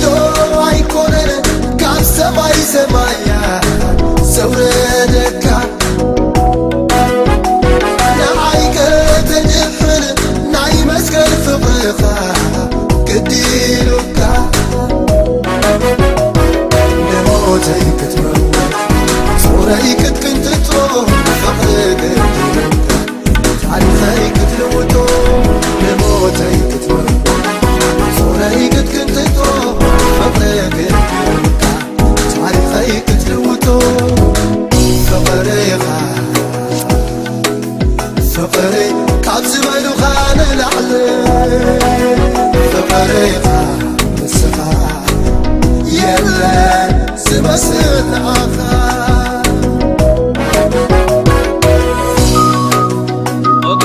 ዶ ኣይኮነን ካብ ሰማይ ሰማያ ዘውረደካ፣ ንዓይ ከተድሕን ናይ መስቀል ፍቕርኻ ግዲ ኢሉካ፣ ንሞተይ ክትመውት ጾረይ ክትቅንጥጦ ፍቕሪ ግዲ ኢሉካ። ታሪኸይ ክትልውጦ ንሞተይ ክትመርዶ ጾረይ ክትቅንጥጦ ፍቕሪ ግድልካ። ታሪኸይ ክትልውጦ ፍቕርኻ ፍቕሪ ካብ ዝበሉኻ ንላዕሊ ፍቕርኻ ንስኻ የለን ዝመስል ንዓኻ። ኦኬ፣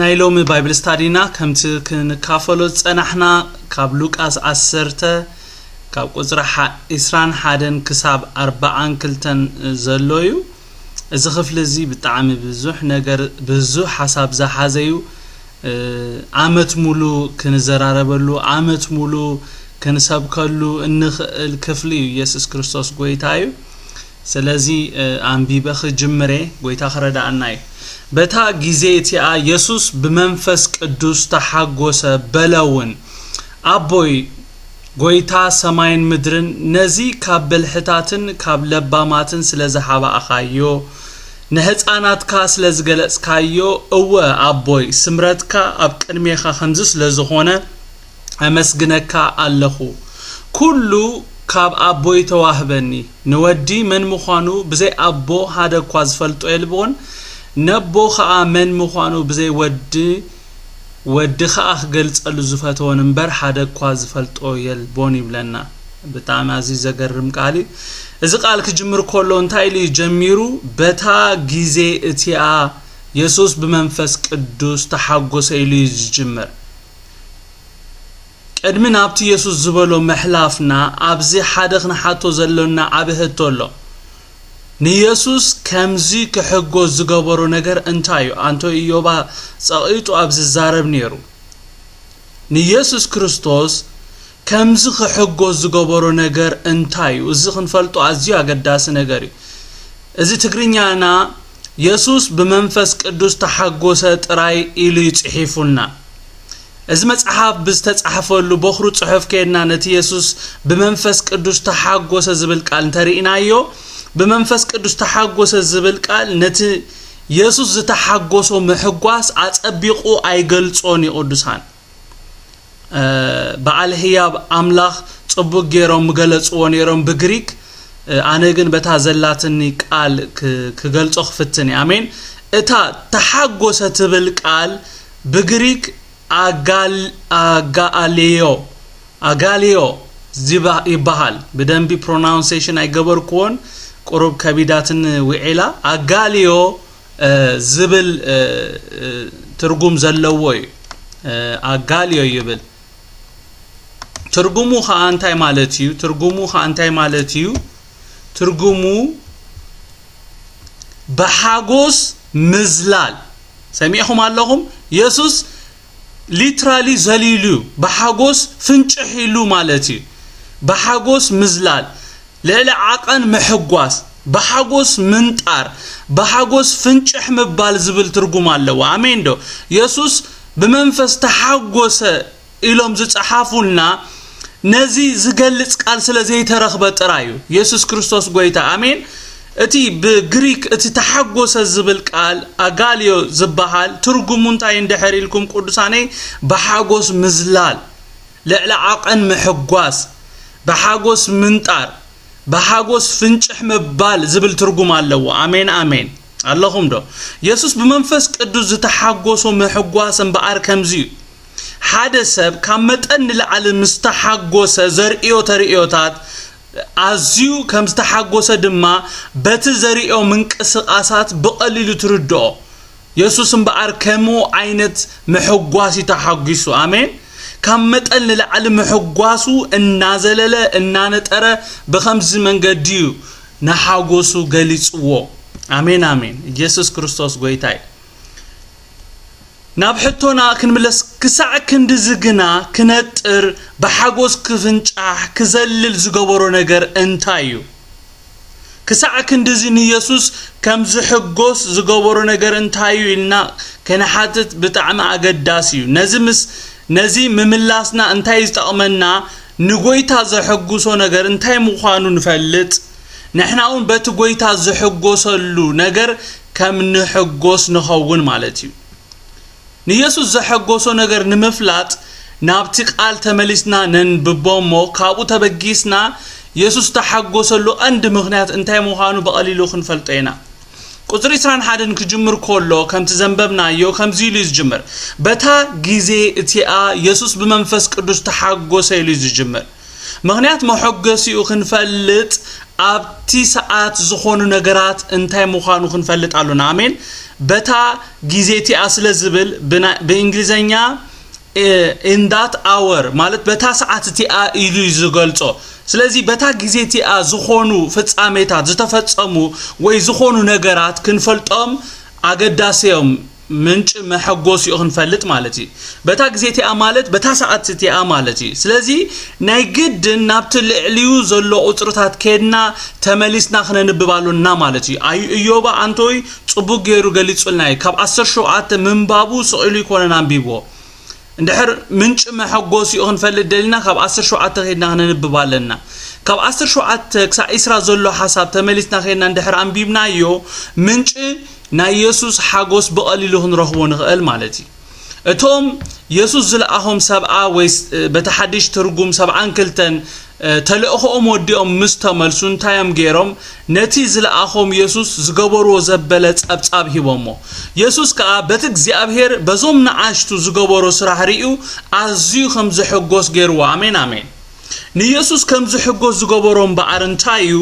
ናይ ሎሚ ባይብል ስታዲና ከምቲ ክንካፈሎ ዝጸናሕና ካብ ሉቃስ ዓሰርተ ካብ ቁጽሪ ሓ- ዕስራን ሓደን ክሳብ ኣርባዓን ክልተን ዘሎ እዩ። እዚ ክፍሊ እዚ ብጣዕሚ ብዙሕ ነገር ብዙሕ ሓሳብ ዝሓዘ እዩ። ዓመት ሙሉ ክንዘራረበሉ ዓመት ሙሉ ክንሰብከሉ እንኽእል ክፍሊ እዩ። ኢየሱስ ክርስቶስ ጎይታ እዩ። ስለዚ ኣንቢበ ክጅምር እየ። ጎይታ ክረዳኣና እዩ። በታ ግዜ እቲኣ የሱስ ብመንፈስ ቅዱስ ተሓጎሰ፣ በለ እውን፣ ኣቦይ፣ ጎይታ ሰማይን ምድርን፣ ነዚ ካብ ብልሕታትን ካብ ለባማትን ስለ ዝሃባእኻዮ፣ ንህጻናትካ ስለ ዝገለጽካዮ፣ እወ፣ ኣቦይ፣ ስምረትካ ኣብ ቅድሜኻ ከምዚ ስለ ዝኾነ፣ ኣመስግነካ ኣለኹ። ኩሉ ካብ ኣቦይ ተዋህበኒ። ንወዲ መን ምዃኑ ብዘይ ኣቦ ሓደ እኳ ዝፈልጦ የልቦን፣ ነቦ ኸኣ መን ምዃኑ ብዘይ ወዲ፣ ወዲ ኸኣ ክገልጸሉ ዝፈተወን እምበር ሓደ እኳ ዝፈልጦ የልቦን ይብለና። ብጣዕሚ ኣዝዩ ዘገርም ቃል እዩ። እዚ ቃል ክጅምር ከሎ እንታይ ኢሉ እዩ ጀሚሩ? በታ ግዜ እቲኣ የሱስ ብመንፈስ ቅዱስ ተሓጎሰ ኢሉ እዩ ዝጅምር። ቅድሚ ናብቲ የሱስ ዝበሎ ምሕላፍና፣ ኣብዚ ሓደ ክንሓቶ ዘሎና ዓቢ ሕቶ ኣሎ። ንየሱስ ከምዚ ክሕጎስ ዝገበሮ ነገር እንታይ እዩ? ኣንቶ ኢዮባ ጸቒጡ ኣብ ዝዛረብ ነይሩ። ንየሱስ ክርስቶስ ከምዚ ክሕጎስ ዝገበሮ ነገር እንታይ እዩ? እዚ ክንፈልጦ ኣዝዩ ኣገዳሲ ነገር እዩ። እዚ ትግርኛና የሱስ ብመንፈስ ቅዱስ ተሓጎሰ ጥራይ ኢሉ እዩ ጽሒፉልና። እዚ መጽሓፍ ብዝተጻሕፈሉ በኹሩ ጽሑፍ ከድና ነቲ የሱስ ብመንፈስ ቅዱስ ተሓጎሰ ዝብል ቃል እንተርኢናዮ፣ ብመንፈስ ቅዱስ ተሓጎሰ ዝብል ቃል ነቲ የሱስ ዝተሓጎሶ ምሕጓስ ኣጸቢቑ ኣይገልጾን እዩ ቅዱሳን። በዓል ህያብ ኣምላኽ ጽቡቅ ገይሮም ምገለጽዎ ነይሮም ብግሪክ። ኣነ ግን በታ ዘላትኒ ቃል ክገልጾ ክፍትን እየ። ኣሜን። እታ ተሓጎሰ ትብል ቃል ብግሪክ ኣጋልዮ ኣጋልዮ ይበሃል። ብደንቢ ፕሮናውንሴሽን ኣይገበርክዎን፣ ቁሩብ ከቢዳትን ውዒላ። ኣጋልዮ ዝብል ትርጉም ዘለዎ እዩ። ኣጋልዮ ይብል። ትርጉሙ ኸዓ እንታይ ማለት እዩ? ትርጉሙ ኸዓ እንታይ ማለት እዩ? ትርጉሙ ብሓጎስ ምዝላል። ሰሚዕኹም ኣለኹም? የሱስ ሊትራሊ ዘሊሉ እዩ። ብሓጎስ ፍንጭሕ ኢሉ ማለት እዩ። ብሓጎስ ምዝላል፣ ልዕሊ ዓቐን ምሕጓስ፣ ብሓጎስ ምንጣር፣ ብሓጎስ ፍንጭሕ ምባል ዝብል ትርጉም ኣለዎ። ኣሜን ዶ? የሱስ ብመንፈስ ተሓጎሰ ኢሎም ዝጸሓፉልና ነዚ ዝገልጽ ቃል ስለ ዘይተረኽበ ጥራይ እዩ። የሱስ ክርስቶስ ጎይታ። ኣሜን። እቲ ብግሪክ እቲ ተሓጎሰ ዝብል ቃል ኣጋልዮ ዝበሃል ትርጉሙ እንታይ እንድሕር ኢልኩም ቅዱሳነይ፣ ብሓጎስ ምዝላል፣ ልዕሊ ዓቐን ምሕጓስ፣ ብሓጎስ ምንጣር፣ ብሓጎስ ፍንጭሕ ምባል ዝብል ትርጉም ኣለዎ። ኣሜን ኣሜን። ኣለኹም ዶ? የሱስ ብመንፈስ ቅዱስ ዝተሓጎሶ ምሕጓስ እምበኣር ከምዚ እዩ። ሓደ ሰብ ካብ መጠን ንላዕሊ ምስ ተሓጎሰ ዘርእዮ ተርእዮታት ኣዝዩ ከም ዝተሓጎሰ ድማ በቲ ዘርእዮ ምንቅስቓሳት ብቐሊሉ ትርድኦ። የሱስ እምበኣር ከምኡ ዓይነት ምሕጓስ እዩ ተሓጒሱ። ኣሜን። ካብ መጠን ንላዕሊ ምሕጓሱ እናዘለለ እናነጠረ ብኸምዚ መንገዲ እዩ ንሓጎሱ ገሊጽዎ። ኣሜን ኣሜን። ኢየሱስ ክርስቶስ ጎይታ እዩ። ናብ ሕቶና ክንምለስ፣ ክሳዕ ክንድዚ ግና ክነጥር፣ ብሓጎስ ክፍንጫሕ፣ ክዘልል ዝገበሮ ነገር እንታይ እዩ? ክሳዕ ክንድዚ ንየሱስ ከም ዝሕጎስ ዝገበሮ ነገር እንታይ እዩ ኢልና ክንሓትት ብጣዕሚ ኣገዳሲ እዩ። ነዚ ምስ-፣ ነዚ ምምላስና እንታይ ዝጠቕመና? ንጎይታ ዘሐጉሶ ነገር እንታይ ምዃኑ ንፈልጥ፣ ንሕና እውን በቲ ጎይታ ዝሕጎሰሉ ነገር ከም ንሕጎስ ንኸውን ማለት እዩ። ንየሱስ ዘሐጎሶ ነገር ንምፍላጥ ናብቲ ቃል ተመሊስና ነንብቦ እሞ፣ ካብኡ ተበጊስና የሱስ ዝተሓጎሰሉ ቀንዲ ምኽንያት እንታይ ምዃኑ ብቐሊሉ ክንፈልጦ ኢና። ቁጽሪ ዕስራን ሓደን ክጅምር ከሎ፣ ከምቲ ዘንበብናዮ፣ ከምዚ ኢሉ እዩ ዝጅምር። በታ ግዜ እቲኣ የሱስ ብመንፈስ ቅዱስ ተሓጎሰ ኢሉ እዩ ዝጅምር። ምኽንያት መሐጎሲኡ ክንፈልጥ ኣብቲ ሰዓት ዝኾኑ ነገራት እንታይ ምዃኑ ክንፈልጥ ኣሎና። ኣሜን። በታ ግዜ እቲኣ ስለ ዝብል ብና-፣ ብእንግሊዘኛ፣ እ፣ in that hour ማለት በታ ሰዓት እቲኣ ኢሉ እዩ ዝገልጾ። ስለዚ በታ ግዜ እቲኣ ዝኾኑ ፍጻሜታት ዝተፈጸሙ ወይ ዝኾኑ ነገራት ክንፈልጦም ኣገዳሲ እዮም። ምንጪ መሐጎሲኡ ክንፈልጥ ማለት እዩ። በታ ግዜ እቲኣ ማለት በታ ሰዓት እቲኣ ማለት እዩ። ስለዚ ናይ ግድን ናብቲ ልዕሊኡ ዘሎ ቁጽርታት ከድና ተመሊስና ክነንብብ ኣሎና ማለት እዩ። ኣዩ እዮባ ኣንቶይ ጽቡቅ ገይሩ ገሊጹልና እዩ። ካብ ዓሰርተ ሸውዓተ ምንባቡ ስቕ ኢሉ ይኮነን ኣንቢብዎ። እንድሕር ምንጪ መሐጎሲኡ ክንፈልጥ ደሊና ካብ ዓሰርተ ሸውዓተ ከድና ክነንብብ ኣለና። ካብ ዓሰርተ ሸውዓተ ክሳዕ ዕስራ ዘሎ ሓሳብ ተመሊስና ከድና እንድሕር ኣንቢብናዮ፣ ምንጪ ናይ የሱስ ሓጎስ ብቐሊሉ ክንረኽቦ ንኽእል ማለት እዩ። እቶም የሱስ ዝለኣኾም ሰብዓ ወይ ስ-፣ በቲ ሓድሽ ትርጉም ሰብዓን ክልተን፣ እ፣ ተልእኾኦም ወዲኦም ምስ ተመልሱ እንታይ እዮም ገይሮም? ነቲ ዝለኣኾም የሱስ ዝገበርዎ ዘበለ ጸብጻብ ሂቦሞ። የሱስ ከኣ በቲ እግዚኣብሔር በዞም ንኣሽቱ ዝገበሮ ስራሕ ርእዩ ኣዝዩ ከም ዝሕጎስ ገይርዎ። ኣሜን፣ ኣሜን። ንየሱስ ከም ዝሕጎስ ዝገበሮ እምበኣር እንታይ እዩ?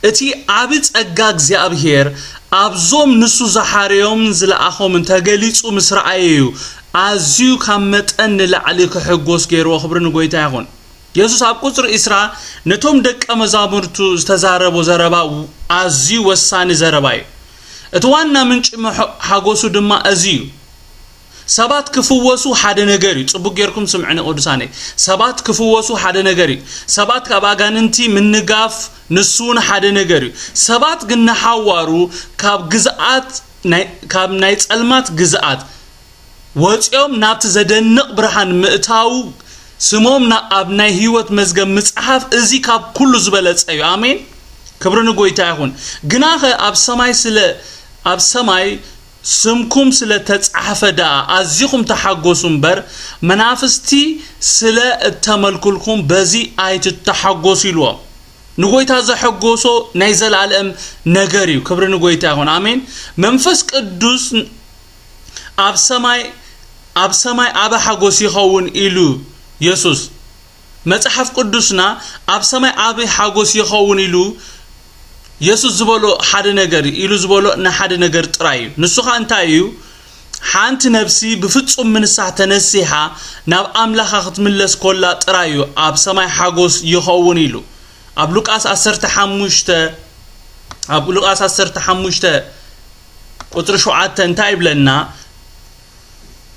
እቲ ዓቢ ጸጋ እግዚኣብሔር ኣብዞም ንሱ ዝሓረዮምን ዝለኣኾምን ተገሊጹ ምስ ረኣየ እዩ ኣዝዩ ካብ መጠን ንላዕሊ ክሕጎስ ገይርዎ። ክብሪ ንጎይታ ይኹን። የሱስ ኣብ ቁጽሪ ዕስራ ነቶም ደቀ መዛሙርቱ ዝተዛረቦ ዘረባ ኣዝዩ ወሳኒ ዘረባ እዩ። እቲ ዋና ምንጪ መሐ-፣ ሓጎሱ ድማ እዚ እዩ። ሰባት ክፍወሱ ሓደ ነገር እዩ። ጽቡቅ ጌርኩም ስምዕኒ ቅዱሳነይ። ሰባት ክፍወሱ ሓደ ነገር እዩ። ሰባት ካብ ኣጋንንቲ ምንጋፍ ንሱ እውን ሓደ ነገር እዩ። ሰባት ግን ንሓዋሩ ካብ ግዝኣት ናይ፣ ካብ ናይ ጸልማት ግዝኣት ወጺኦም ናብቲ ዘደንቕ ብርሃን ምእታው ስሞም ና-፣ ኣብ ናይ ህይወት መዝገብ ምጽሓፍ እዚ ካብ ኩሉ ዝበለጸ እዩ። ኣሜን። ክብሪ ንጎይታ ይኹን። ግናኸ ኣብ ሰማይ ስለ፣ ኣብ ሰማይ ስምኩም ስለ ተጻሕፈ ደኣ ኣዚኹም ተሓጎሱ እምበር፣ መናፍስቲ ስለ እተመልኩልኩም በዚ ኣይትተሓጎሱ ኢልዎም። ንጎይታ ዘሐጎሶ ናይ ዘላለም ነገር እዩ። ክብሪ ንጎይታ ይኹን። ኣሜን። መንፈስ ቅዱስ ኣብ ሰማይ፣ ኣብ ሰማይ ዓቢ ሓጎስ ይኸውን ኢሉ የሱስ። መጽሓፍ ቅዱስና ኣብ ሰማይ ዓቢ ሓጎስ ይኸውን ኢሉ የሱስ ዝበሎ ሓደ ነገር እዩ፣ ኢሉ ዝበሎ ንሓደ ነገር ጥራይ እዩ። ንሱ ኸኣ እንታይ እዩ? ሓንቲ ነፍሲ ብፍጹም ምንሳሕ ተነሲሓ ናብ ኣምላኻ ክትምለስ ኮላ ጥራይ እዩ ኣብ ሰማይ ሓጎስ ይኸውን ኢሉ። ኣብ ሉቃስ ዓሰርተ ሓሙሽተ፣ ኣብ ሉቃስ ዓሰርተ ሓሙሽተ ቁጽሪ ሸውዓተ እንታይ ይብለና?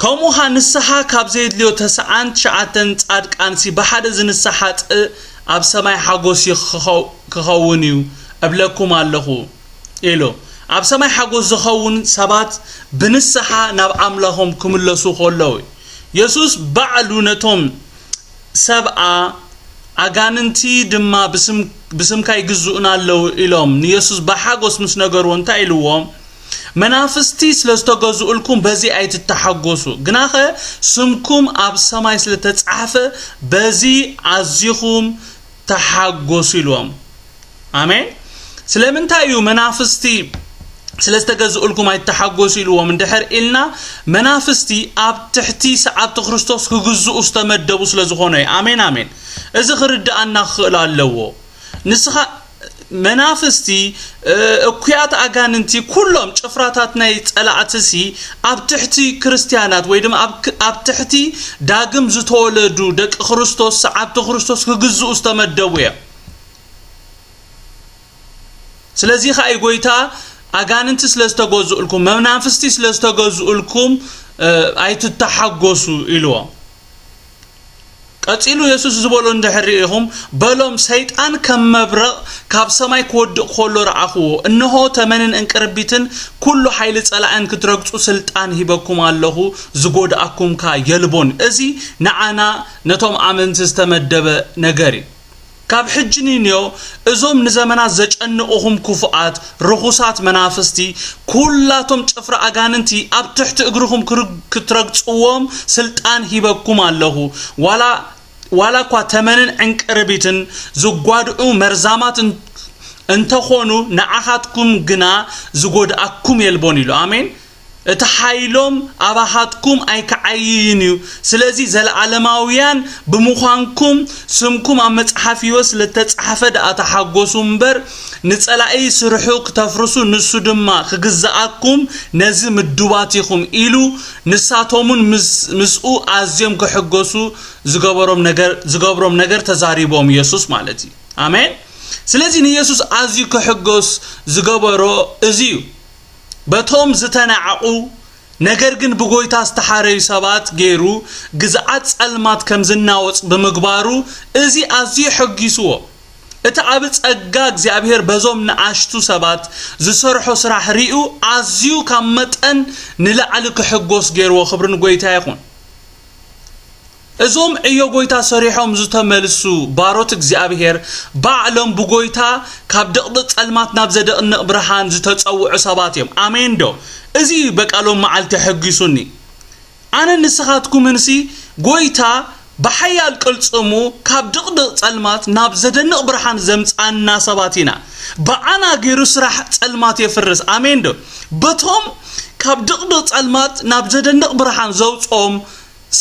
ከምኡ ኸኣ ንስሓ ካብ ዘየድልዮ ተስዓን ትሽዓተን ጻድቃንሲ ብሓደ ዝንሳሕ ሓጥእ ኣብ ሰማይ ሓጎስ ይኸ-፣ ክኸውን እዩ እብለኩም ኣለኹ ኢሉ። ኣብ ሰማይ ሓጎስ ዝኸውን ሰባት ብንስሓ ናብ ኣምላኾም ክምለሱ ከለዉ እዩ። የሱስ ባዕሉ ነቶም ሰብኣ ኣጋንንቲ ድማ ብስም-፣ ብስምካ ይግዝኡና ኣለዉ ኢሎም ንየሱስ ብሓጎስ ምስ ነገርዎ እንታይ ኢልዎም? መናፍስቲ ስለ ዝተገዝኡልኩም በዚ ኣይትተሓጎሱ፣ ግናኸ ስምኩም ኣብ ሰማይ ስለ ተጻሕፈ በዚ ኣዚኹም ተሓጎሱ ኢልዎም። ኣሜን። ስለምንታይ እዩ መናፍስቲ ስለ ዝተገዝኡልኩም ኣይተሓጎሱ ኢልዎም እንድሕር ኢልና፣ መናፍስቲ ኣብ ትሕቲ ሰዓብቲ ክርስቶስ ክግዝኡ ዝተመደቡ ስለ ዝኾነ እዩ። ኣሜን፣ ኣሜን። እዚ ክርድኣና ክኽእል ኣለዎ። ንስኻ መናፍስቲ፣ እ፣ እኩያት ኣጋንንቲ፣ ኩሎም ጭፍራታት ናይ ጸላእትሲ ኣብ ትሕቲ ክርስትያናት ወይ ድማ ኣብ ክ-፣ ኣብ ትሕቲ ዳግም ዝተወለዱ ደቂ ክርስቶስ፣ ሰዓብቲ ክርስቶስ ክግዝኡ ዝተመደቡ እዮም። ስለዚ ኸኣ እዩ ጎይታ፣ ኣጋንንቲ ስለ ዝተገዝኡልኩም፣ መናፍስቲ ስለ ዝተገዝኡልኩም፣ ኣይትተሓጎሱ ኢልዎም። ቀጺሉ የሱስ ዝበሎ እንድሕር ርኢኹም፣ በሎም፣ ሰይጣን ከም መብረቕ ካብ ሰማይ ክወድቕ ከሎ ረኣኹዎ። እንሆ፣ ተመንን ዕንቅርቢትን ኩሉ ሓይሊ ጸላእን ክትረግጹ ስልጣን ሂበኩም ኣለኹ፣ ዝጎድኣኩምካ የልቦን። እዚ ንዓና ነቶም ኣመንቲ ዝተመደበ ነገር እዩ። ካብ ሕጂ ንንዮ እዞም ንዘመናት ዘጨንቑኹም ክፉኣት ርኹሳት መናፍስቲ፣ ኩላቶም ጭፍራ ኣጋንንቲ ኣብ ትሕቲ እግርኹም ክርግ-፣ ክትረግጽዎም ስልጣን ሂበኩም ኣለኹ። ዋላ ዋላ እኳ ተመንን ዕንቅርቢትን ዝጓድዑ መርዛማት እን-፣ እንተኾኑ፣ ንዓኻትኩም ግና ዝጎድኣኩም የልቦን ኢሉ። ኣሜን። እቲ ሓይሎም ኣባኻትኩም ኣይክዓይይን እዩ። ስለዚ፣ ዘለዓለማውያን ብምዃንኩም፣ ስምኩም ኣብ መጽሓፍ ህይወት ስለ እተጻሕፈ ደኣ ተሓጎሱ እምበር፣ ንጸላኢ ስርሑ ክተፍርሱ፣ ንሱ ድማ ክግዝኣኩም ነዚ ምዱባት ኢኹም ኢሉ፣ ንሳቶምን ምስ-፣ ምስኡ ኣዝዮም ክሕጎሱ ዝገበሮም ነገር፣ ዝገብሮም ነገር ተዛሪቦም የሱስ ማለት እዩ። ኣሜን። ስለዚ ንየሱስ ኣዝዩ ክሕጎስ ዝገበሮ እዚ እዩ። በቶም ዝተናዕቑ ነገር ግን ብጎይታ ዝተሓረዩ ሰባት ገይሩ ግዝኣት ጸልማት ከም ዝናወጽ ብምግባሩ እዚ ኣዝዩ ሕጒስዎ። እቲ ዓቢ ጸጋ እግዚኣብሔር በዞም ንኣሽቱ ሰባት ዝሰርሖ ስራሕ ሪኡ ኣዝዩ ካብ መጠን ንላዕሊ ክሕጎስ ገይርዎ። ክብሪ ንጎይታ ይኹን። እዞም ዕዮ ጎይታ ሰሪሖም ዝተመልሱ ባሮት እግዚኣብሔር ባዕሎም ብጎይታ ካብ ድቕድቕ ጸልማት ናብ ዘደቕንቕ ብርሃን ዝተጸውዑ ሰባት እዮም። ኣሜን ዶ? እዚ እዩ በቃ ሎም መዓልቲ ሕጒሱኒ። ኣነ ንስኻትኩምንሲ ጎይታ ብሓያል ቅልጽሙ ካብ ድቕድቕ ጸልማት ናብ ዘደንቕ ብርሃን ዘምጽኣና ሰባት ኢና። ብኣና ገይሩ ስራሕ ጸልማት የፍርስ። ኣሜን ዶ? በቶም ካብ ድቕድቕ ጸልማት ናብ ዘደንቕ ብርሃን ዘውጽኦም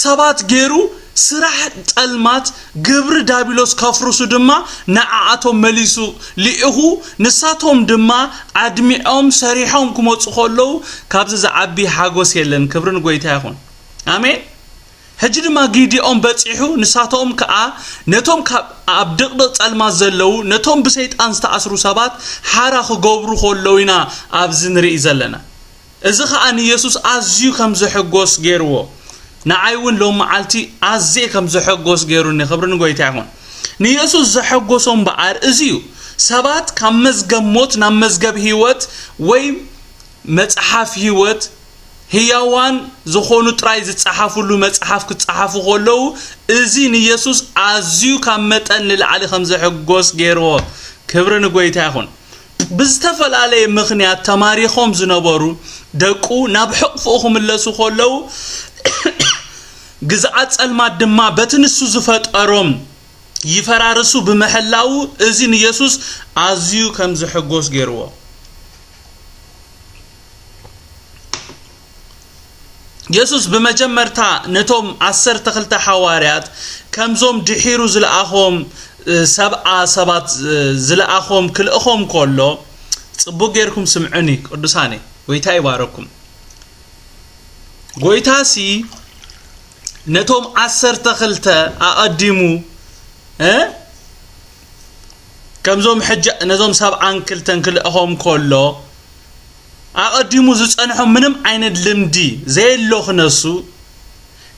ሰባት ገይሩ ስራሕ ጸልማት ግብሪ ዳቢሎስ ከፍርሱ ድማ ንዓኣቶም መሊሱ ልኢኹ፣ ንሳቶም ድማ ኣድሚዖም ሰሪሖም ክመጹ ከለዉ ካብዚ ዝዓቢ ሓጎስ የለን። ክብሪ ንጎይታ ይኹን። ኣሜን። ሕጂ ድማ ጊድኦን በጺሑ፣ ንሳቶም ከኣ ነቶም ካብ ኣብ ድቕድቕ ጸልማት ዘለዉ፣ ነቶም ብሰይጣን ዝተኣስሩ ሰባት ሓራ ክገብሩ ከለዉ ኢና ኣብዚ ንርኢ ዘለና። እዚ ኸኣ ንየሱስ ኣዝዩ ከም ዘሐጎስ ገይርዎ፣ ንዓይ እውን ሎም መዓልቲ ኣዝየ ከም ዘሐጎስ ገይሩኒ። ክብሪ ንጎይታ ይኹን። ንየሱስ ዘሐጎሶ እምበኣር እዚ እዩ። ሰባት ካብ መዝገብ ሞት ናብ መዝገብ ህይወት ወይ መጽሓፍ ህይወት ህያዋን ዝኾኑ ጥራይ ዝጸሓፍሉ መጽሓፍ ክጸሓፉ ከለዉ፣ እዚ ንየሱስ ኣዝዩ ካብ መጠን ንላዕሊ ከም ዘሐጎስ ገይርዎ። ክብሪ ንጎይታ ይኹን። ብዝተፈላለየ ምኽንያት ተማሪኾም ዝነበሩ ደቁ ናብ ሕቕፍኡ ክምለሱ ከለዉ፣ ግዝኣት ጸልማት ድማ በቲ ንሱ ዝፈጠሮም ይፈራርሱ ብምሕላዉ፣ እዚ ንየሱስ ኣዝዩ ከም ዝሕጎስ ገይርዎ። የሱስ ብመጀመርታ ነቶም ዓሰርተ ክልተ ሓዋርያት ከምዞም ድሒሩ ዝለኣኾም፣ እ፣ ሰብዓ ሰባት፣ እ፣ ዝለኣኾም ክልእኾም ከሎ፣ ጽቡቕ ጌርኩም ስምዑኒ ቅዱሳነይ፣ ጎይታ ይባረኩም። ጎይታሲ ነቶም ዓሰርተ ክልተ ኣቐዲሙ፣ እ፣ ከምዞም ሕጂ ነዞም ሰብዓን ክልተን ክልእኾም ከሎ፣ ኣቐዲሙ ዝጸንሖም ምንም ዓይነት ልምዲ ዘየሎ ክነሱ፣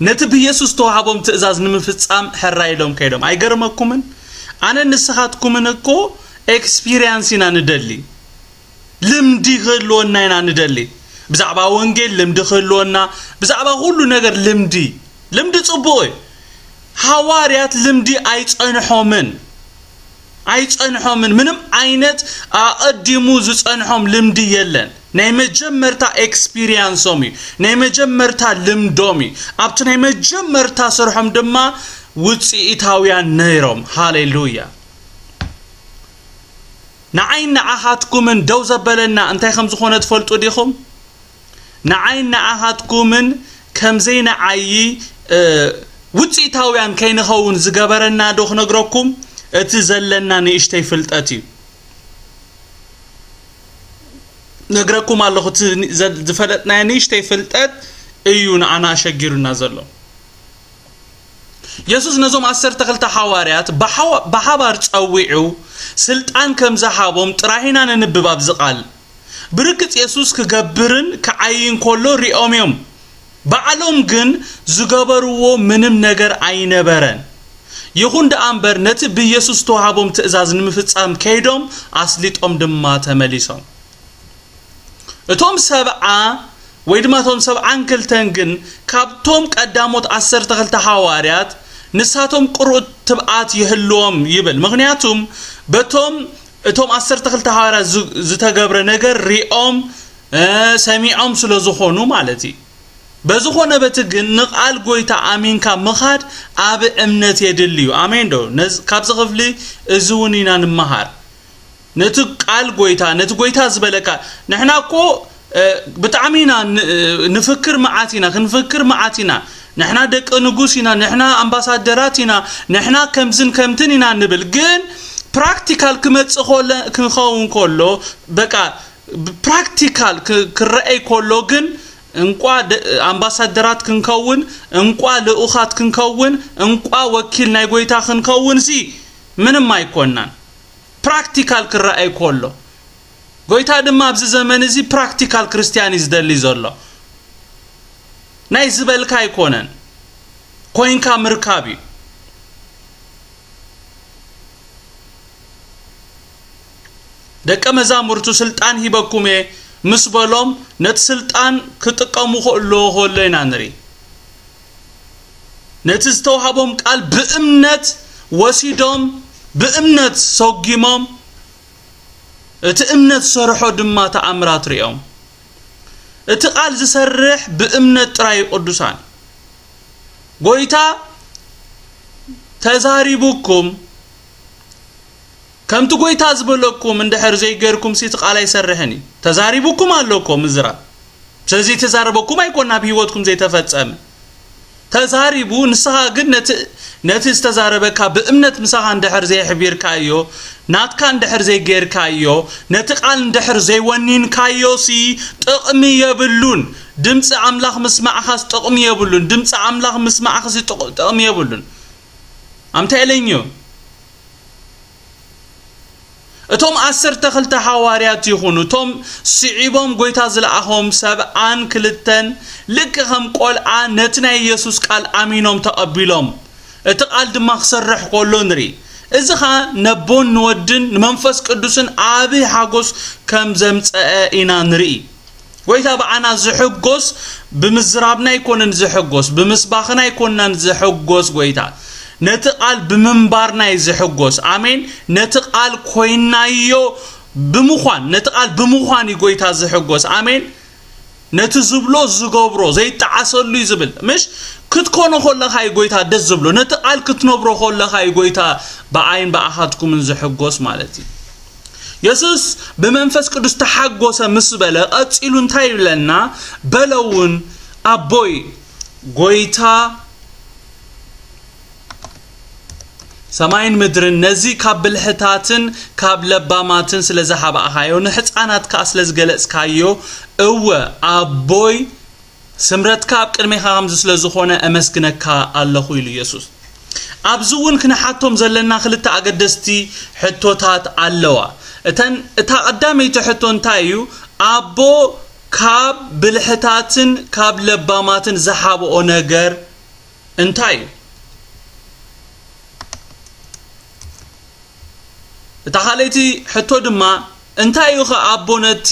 ነቲ ብየሱስ ዝተዋህቦም ትእዛዝ ንምፍጻም ሕራይ ኢሎም ከይዶም። ኣይገርመኩምን? ኣነን ንስኻትኩምን እኮ ኤክስፒርያንስ ኢና ንደሊ። ልምዲ ክህልወና ኢና ንደሊ። ብዛዕባ ወንጌል ልምዲ ክህልወና፣ ብዛዕባ ኩሉ ነገር ልምዲ። ልምዲ ጽቡቕ እዩ። ሃዋርያት ልምዲ ኣይጸንሖምን። ኣይጸንሖምን። ምንም ዓይነት ኣቐዲሙ ዝጸንሖም ልምዲ የለን። ናይ መጀመርታ ኤክስፒርያንሶም እዩ። ናይ መጀመርታ ልምዶም እዩ። ኣብቲ ናይ መጀመርታ ስርሖም ድማ ውጽኢታውያን ነይሮም። ሃሌሉያ። ንዓይን ንዓኻትኩምን ደው ዘበለና እንታይ ከም ዝኾነ ትፈልጡ ዲኹም? ንዓይን ንዓኻትኩምን ከም ዘይንዓዪ፣ እ፣ ውጽኢታውያን ከይንኸውን ዝገበረና ዶ ክነግረኩም? እቲ ዘለና ንእሽተይ ፍልጠት እዩ። ነግረኩም ኣለኹ፣ እቲ ን-፣ ዘ-፣ ዝፈለጥናዮ ንእሽተይ ፍልጠት እዩ ንዓና ኣሸጊሩና ዘሎ። የሱስ ነዞም ዓሰርተ ክልተ ሓዋርያት ብሓዋ-፣ ብሓባር ጸዊዑ ስልጣን ከም ዝሃቦም ጥራይ ኢና ነንብብ ኣብዚ ቃል። ብርግጽ የሱስ ክገብርን ክዓይን ከሎ ሪኦም እዮም። ባዕሎም ግን ዝገበርዎ ምንም ነገር ኣይነበረን። ይኹን ደኣ እምበር፣ ነቲ ብኢየሱስ ዝተዋህቦም ትእዛዝ ንምፍጻም ከይዶም፣ ኣስሊጦም ድማ ተመሊሶም። እቶም ሰብዓ ወይ ድማ እቶም ሰብዓን ክልተን ግን ካብቶም ቀዳሞት ዓሰርተ ክልተ ሃዋርያት ንሳቶም ቅሩእ ትብዓት ይህልዎም ይብል። ምኽንያቱም በቶም እቶም ዓሰርተ ክልተ ሃዋርያት ዝ-፣ ዝተገብረ ነገር ሪኦም፣ እ፣ ሰሚዖም ስለ ዝኾኑ ማለት እዩ። በዝኾነ በቲ ግን ንቓል ጎይታ ኣሚንካ ምኻድ ኣብ እምነት የድሊ እዩ። ኣሜን ዶ? ነዝ-፣ ካብዚ ክፍሊ እዚ እውን ኢና ንመሃር። ነቲ ቃል ጎይታ፣ ነቲ ጎይታ ዝበለካ፣ ንሕና እኮ፣ እ፣ ብጣዕሚ ኢና ን-፣ እ፣ ንፍክር መዓት ኢና፣ ክንፍክር መዓት ኢና። ንሕና ደቂ ንጉስ ኢና፣ ንሕና ኣምባሳደራት ኢና፣ ንሕና ከምዝን ከምትን ኢና ንብል። ግን ፕራክቲካል ክመጽእ ከሎ፣ ክኸውን ከሎ፣ በቃ ብ-፣ ፕራክቲካል ክ-፣ ክረኣይ ከሎ ግን እንቋ ደ-፣ ኣምባሳደራት ክንከውን፣ እንቋ ልኡኻት ክንከውን፣ እንቋ ወኪል ናይ ጎይታ ክንከውንሲ ምንም ኣይኮናን። ፕራክቲካል ክረኣይ ከሎ፣ ጎይታ ድማ ኣብዚ ዘመን እዚ ፕራክቲካል ክርስትያን እዩ ዝደሊ ዘሎ። ናይ ዝበልካ ኣይኮነን፣ ኮይንካ ምርካብ እዩ። ደቀ መዛሙርቱ ስልጣን ሂበኩም እየ ምስ በሎም፣ ነቲ ስልጣን ክጥቀሙ ከሎ ከሎ ኢና ንርኢ። ነቲ ዝተዋህቦም ቃል ብእምነት ወሲዶም፣ ብእምነት ሰጒሞም፣ እቲ እምነት ዝሰርሖ ድማ ተኣምራት ሪኦም። እቲ ቃል ዝሰርሕ ብእምነት ጥራይ እዩ፣ ቅዱሳን። ጎይታ ተዛሪቡኩም፣ ከምቲ ጎይታ ዝበለኩም እንድሕር ዘይገርኩም ሲ እቲ ቃል ኣይሰርሕን እዩ። ተዛሪቡኩም ኣሎ እኮ ምዝራብ። ስለዚ ተዛረበኩም ኣይኮን ናብ ህይወትኩም ዘይተፈጸመ። ተዛሪቡ፣ ንስኻ ግን ነቲ፣ ነቲ ዝተዛረበካ ብእምነት ምሳኻ እንድሕር ዘይሕቢርካዮ፣ ናትካ እንድሕር ዘይገርካዮ፣ ነቲ ቃል እንድሕር ዘይወኒንካዮ ሲ ጥቕሚ የብሉን። ድምፂ ኣምላኽ ምስማዕኻስ ጥቕሚ የብሉን። ድምፂ ኣምላኽ ምስማዕኻስ ጥቕ-፣ ጥቕሚ የብሉን። ኣምታ ኢለኝ እዩ። እቶም ዓሰርተ ክልተ ሃዋርያት ይኹኑ፣ እቶም ስዒቦም ጎይታ ዝለኣኾም ሰብዓን ክልተን፣ ልክዕ ከም ቆልዓ ነቲ ናይ ኢየሱስ ቃል ኣሚኖም ተቐቢሎም፣ እቲ ቃል ድማ ክሰርሕ ከሎ ንርኢ። እዚ ኸኣ ነቦን ንወድን ንመንፈስ ቅዱስን ዓቢ ሓጎስ ከም ዘምጸአ ኢና ንርኢ። ጎይታ ብዓና ዝሕጎስ ብምዝራብና ኣይኮነን ዝሕጎስ፣ ብምስባኽና ኣይኮናን ዝሕጎስ ጎይታ። ነቲ ቃል ብምንባርና እዩ ዝሕጎስ። ኣሜን። ነቲ ቃል ኮይናዮ ብምዃን፣ ነቲ ቃል ብምዃን እዩ ጎይታ ዝሕጎስ። ኣሜን። ነቲ ዝብሎ ዝገብሮ ዘይጠዓሰሉ እዩ ዝብል። ምሽ ክትኮኖ ከለኻ እዩ ጎይታ ደስ ዝብሎ። ነቲ ቃል ክትነብሮ ከለኻ እዩ ጎይታ ብዓይን ብኣኻትኩምን ዝሕጎስ ማለት እዩ። የሱስ ብመንፈስ ቅዱስ ተሓጎሰ ምስ በለ፣ ቀጺሉ እንታይ ይብለና? በለ እውን፣ ኣቦይ፣ ጎይታ ሰማይን ምድርን፣ ነዚ ካብ ብልሕታትን ካብ ለባማትን ስለ ዝሃባእኻዮ፣ ንሕፃናት ከኣ ስለ ዝገለጽካዮ፣ እወ፣ ኣቦይ፣ ስምረትካ ኣብ ቅድሜኻ ከምዚ ስለ ዝኾነ፣ እመስግነካ ኣለኹ ኢሉ የሱስ። ኣብዚ እውን ክንሓቶም ዘለና ክልተ ኣገደስቲ ሕቶታት ኣለዋ። እተን፣ እታ ቀዳመይቲ ሕቶ እንታይ እዩ? ኣቦ ካብ ብልሕታትን ካብ ለባማትን ዝሓብኦ ነገር እንታይ እዩ? እታ ካልኣይቲ ሕቶ ድማ፣ እንታይ እዩ ኸ ኣቦ ነቲ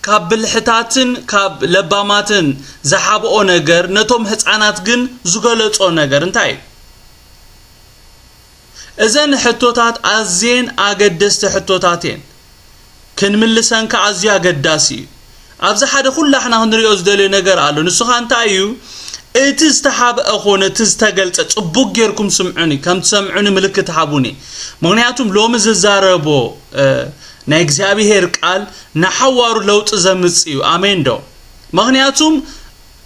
ካብ ብልሕታትን ካብ ለባማትን ዝሓብኦ ነገር፣ ነቶም ህፃናት ግን ዝገለጾ ነገር እንታይ እዩ? እዘን ሕቶታት ኣዝየን ኣገደስቲ ሕቶታት እየን። ክንምልሰን ከኣ ኣዝዩ ኣገዳሲ እዩ። ኣብዚ ሓደ ኩላሕና ክንሪኦ ዝደልዮ ነገር ኣሎ። ንሱ ኸኣ እንታይ እዩ? እቲ ዝተሓብአ ኾነ እቲ ዝተገልጸ፣ ጽቡቕ ጌርኩም ስምዑኒ፣ ከም ትሰምዑኒ ምልክት ሃቡኒ። ምኽንያቱም ሎሚ ዝዛረቦ፣ እ፣ ናይ እግዚኣብሄር ቃል ንሓዋሩ ለውጢ ዘምጽእ እዩ። ኣሜን ዶ? ምኽንያቱም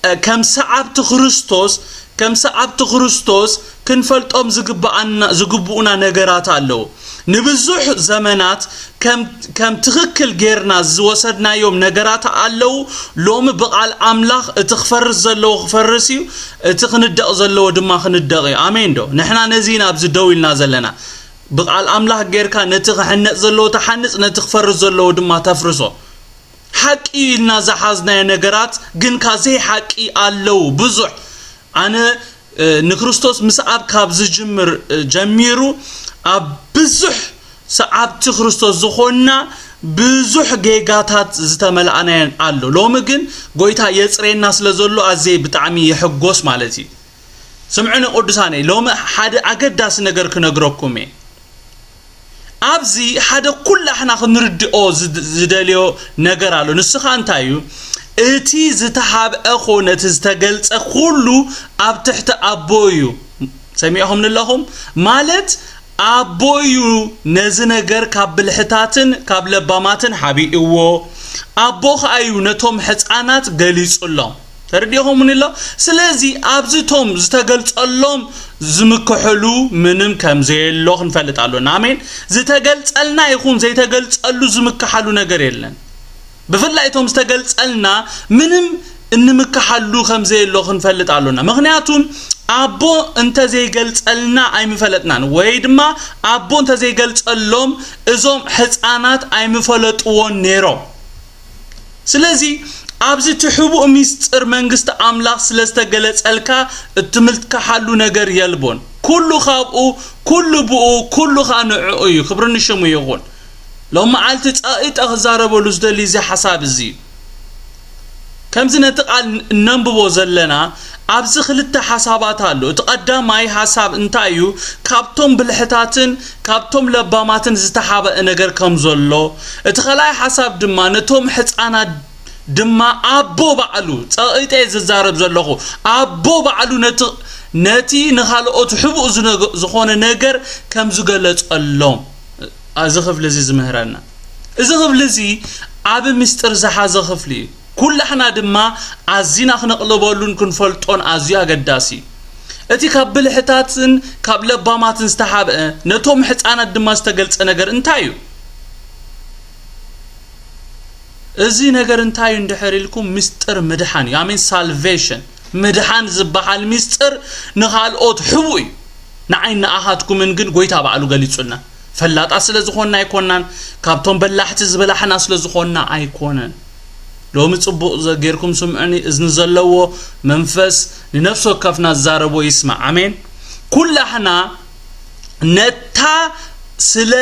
እ፣ ከም ሰዓብቲ ክርስቶስ፣ ከም ሰዓብቲ ክርስቶስ ክንፈልጦም ዝግብኣና፣ ዝግብኡና ነገራት ኣለዉ። ንብዙሕ ዘመናት ከም፣ ከም ትኽክል ጌርና ዝወሰድናዮም ነገራት ኣለዉ። ሎሚ ብቓል ኣምላኽ እቲ ክፈርስ ዘለዎ ክፈርስ እዩ፣ እቲ ክንደቕ ዘለዎ ድማ ክንደቕ እዩ። ኣሜን ዶ? ንሕና ነዚ ኢና ኣብዚ ደው ኢልና ዘለና። ብቓል ኣምላኽ ጌርካ ነቲ ክሕነጽ ዘለዎ ትሓንጽ፣ ነቲ ክፈርስ ዘለዎ ድማ ተፍርሶ። ሓቂ ኢልና ዝሓዝናዮ ነገራት ግን ካዘይ ሓቂ ኣለዉ ብዙሕ። ኣነ ንክርስቶስ ምስኣብ ካብ ዝጅምር ጀሚሩ ኣብ ብዙሕ ሰዓብቲ ክርስቶስ ዝኾንና ብዙሕ ጌጋታት ዝተመልኣናየን ኣሎ። ሎሚ ግን ጎይታ የጽሬና ስለ ዘሎ ኣዝየ ብጣዕሚ ይሕጎስ ማለት እዩ። ስምዑኒ ቅዱሳነይ፣ ሎሚ ሓደ ኣገዳሲ ነገር ክነግረኩም እየ። ኣብዚ ሓደ ኩላሕና ክንርድኦ ዝደልዮ ነገር ኣሎ። ንስኻ እንታይ እዩ? እቲ ዝተሓብአ ኮነ እቲ ዝተገልጸ ኩሉ ኣብ ትሕቲ ኣቦ እዩ። ሰሚዕኹም ንለኹም ማለት ኣቦ እዩ ነዚ ነገር ካብ ብልሕታትን ካብ ለባማትን ሓቢእዎ። ኣቦ ኸኣ እዩ ነቶም ሕፃናት ገሊጹሎም። ተረዲኹምኒ ኣሎ። ስለዚ ኣብዚ ቶም ዝተገልጸሎም ዝምክሕሉ ምንም ከም ዘየሎ ክንፈልጥ ኣሎና። ኣሜን። ዝተገልጸልና ይኹን ዘይተገልጸሉ ዝምክሓሉ ነገር የለን። ብፍላይ እቶም ዝተገልጸልና ምንም እንምክሓሉ ከም ዘየሎ ክንፈልጥ ኣሎና። ምክንያቱም ኣቦ እንተ ዘይገልጸልና ኣይምፈለጥናን፣ ወይ ድማ ኣቦ እንተ ዘይገልጸሎም እዞም ሕፃናት ኣይምፈለጥዎን ነይሮም። ስለዚ ኣብዚ እቲ ሕቡእ ሚስጥር መንግስቲ ኣምላኽ ስለ ዝተገለጸልካ እትምልክሓሉ ነገር የልቦን። ኩሉ ካብኡ፣ ኩሉ ብኡ፣ ኩሉ ኸኣ ንዕኡ እዩ። ክብሪ ንሽሙ ይኹን። ሎም መዓልቲ ጸቒጠ ክዛረበሉ ዝደሊ እዚ ሓሳብ እዚ እዩ። ከምዚ ነቲ ቃል እነንብቦ ዘለና ኣብዚ ክልተ ሓሳባት ኣሎ። እቲ ቀዳማይ ሓሳብ እንታይ እዩ? ካብቶም ብልሕታትን ካብቶም ለባማትን ዝተሓበአ ነገር ከም ዘሎ፣ እቲ ካልኣይ ሓሳብ ድማ ነቶም ሕፃናት ድማ ኣቦ ባዕሉ፣ ጸቒጠ እየ ዝዛረብ ዘለኹ፣ ኣቦ ባዕሉ ነቲ፣ ነቲ ንኻልኦት ሕቡእ ዝነገ-፣ ዝኾነ ነገር ከም ዝገለጸሎም እዚ ክፍሊ እዚ ዝምህረና። እዚ ክፍሊ እዚ ዓቢ ምስጢር ዝሓዘ ክፍሊ እዩ። ኩላሕና ድማ ኣዚና ክነቕልበሉን ክንፈልጦን ኣዝዩ ኣገዳሲ እዩ። እቲ ካብ ብልሕታትን ካብ ለባማትን ዝተሓብአ ነቶም ሕፃናት ድማ ዝተገልጸ ነገር እንታይ እዩ? እዚ ነገር እንታይ እዩ እንድሕር ኢልኩም፣ ምስጢር ምድሓን እዩ። ኣሜን። ሳልቬሽን፣ ምድሓን ዝበሃል ምስጢር ንኻልኦት ሕቡእ እዩ። ንዓይ ንኣኻትኩምን ግን ጎይታ ባዕሉ ገሊጹልና። ፈላጣት ስለ ዝኾንና ኣይኮናን፣ ካብቶም በላሕቲ ዝበላሕና ስለ ዝኾንና ኣይኮነን። ሎሚ ጽቡቕ ዘ-፣ ጌርኩም ስምዑኒ፣ እዝኒ ዘለዎ መንፈስ ንነፍሲ ወከፍና ዝዛረቦ ይስማዕ። ኣሜን። ኩላህና ነታ ስለ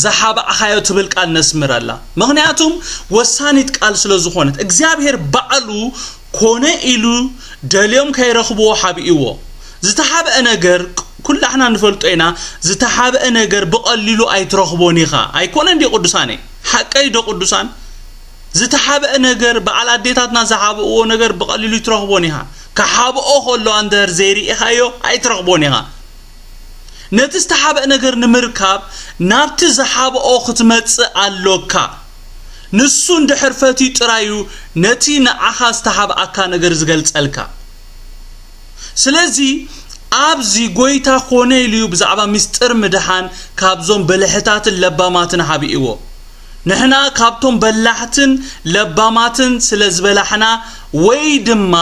ዝሓባእኻዮ ትብል ቃል ነስምረላ። ምኽንያቱም ወሳኒት ቃል ስለ ዝኾነት፣ እግዚኣብሔር ባዕሉ ኮነ ኢሉ ደልዮም ከይረኽብዎ ሓቢእዎ። ዝተሓብአ ነገር ኩላሕና ንፈልጦ ኢና። ዝተሓብአ ነገር ብቐሊሉ ኣይትረኽቦን ኢኻ። ኣይኮነን ድዩ ቅዱሳነይ? ሓቀይ ዶ ቅዱሳን? ዝተሓብአ ነገር፣ በዓል ኣዴታትና ዝሓብእዎ ነገር ብቐሊሉ ኣይትረኽቦን ኢኻ። ክሓብኦ ከሎ ኣንደር ዘይርኢኻዮ ኣይትረኽቦን ኢኻ። ነቲ ዝተሓብአ ነገር ንምርካብ ናብቲ ዝሓብኦ ክትመጽእ ኣሎካ። ንሱ እንድሕር ፈትዩ ጥራይ እዩ ነቲ ንዓኻ ዝተሓብኣካ ነገር ዝገልጸልካ። ስለዚ ኣብዚ ጎይታ ኮነ ኢሉ እዩ ብዛዕባ ምስጢር ምድሓን ካብዞም በልሕታትን ለባማትን ሓቢእዎ። ንሕና ካብቶም በላሕትን ለባማትን ስለ ዝበላሕና ወይ ድማ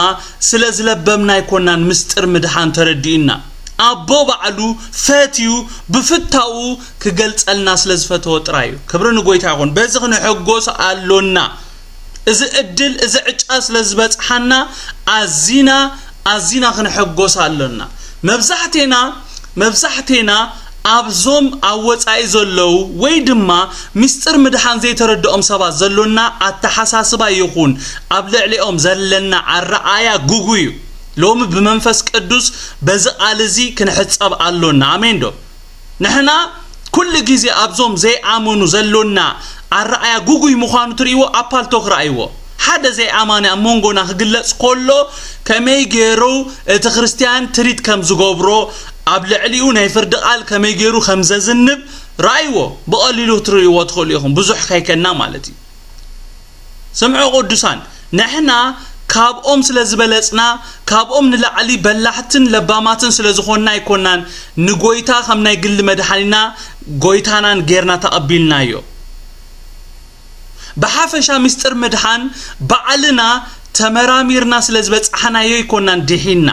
ስለ ዝለበምና ኣይኮናን ምስጢር ምድሓን ተረዲእና። ኣቦ ባዕሉ ፈትዩ ብፍታኡ ክገልጸልና ስለ ዝፈተወ ጥራይ እዩ። ክብሪ ንጎይታ ይኹን። በዚ ክንሕጎስ ኣሎና። እዚ ዕድል፣ እዚ ዕጫ ስለ ዝበጽሓና ኣዚና፣ ኣዚና ክንሕጎስ ኣሎና። መብዛሕቴና፣ መብዛሕቴና ኣብዞም ኣብ ወጻኢ ዘለዉ ወይ ድማ ምስጢር ምድሓን ዘይተረድኦም ሰባት ዘሎና ኣተሓሳስባ ይኹን ኣብ ልዕሊኦም ዘለና ኣረኣያ ግጉይ እዩ። ሎሚ ብመንፈስ ቅዱስ በዚ ቃል እዚ ክንሕጸብ ኣሎና። ኣሜን ዶ? ንሕና ኩሉ ግዜ ኣብዞም ዘይኣመኑ ዘሎና ኣረኣያ ግጉይ ምዃኑ ትርእይዎ፣ ኣብ ፓልቶክ ረኣይዎ። ሓደ ዘይኣማኒ ኣብ መንጎና ክግለጽ ከሎ ከመይ ገይሩ እቲ ክርስትያን ትሪት ከም ዝገብሮ፣ ኣብ ልዕሊኡ ናይ ፍርዲ ቃል ከመይ ገይሩ ከም ዘዝንብ ረኣይዎ። ብቐሊሉ ክትርእይዎ ትኽእሉ ኢኹም፣ ብዙሕ ከይከና ማለት እዩ። ስምዑ ቅዱሳን፣ ንሕና ካብኦም ስለ ዝበለጽና፣ ካብኦም ንላዕሊ በላሕትን ለባማትን ስለ ዝኾንና ኣይኮናን ንጎይታ ከም ናይ ግሊ መድሓኒና ጎይታናን ጌርና ተቐቢልናዮ። ብሓፈሻ ምስጢር ምድሓን ባዕልና ተመራሚርና ስለ ዝበጻሕናዮ ኣይኮናን ድሒንና።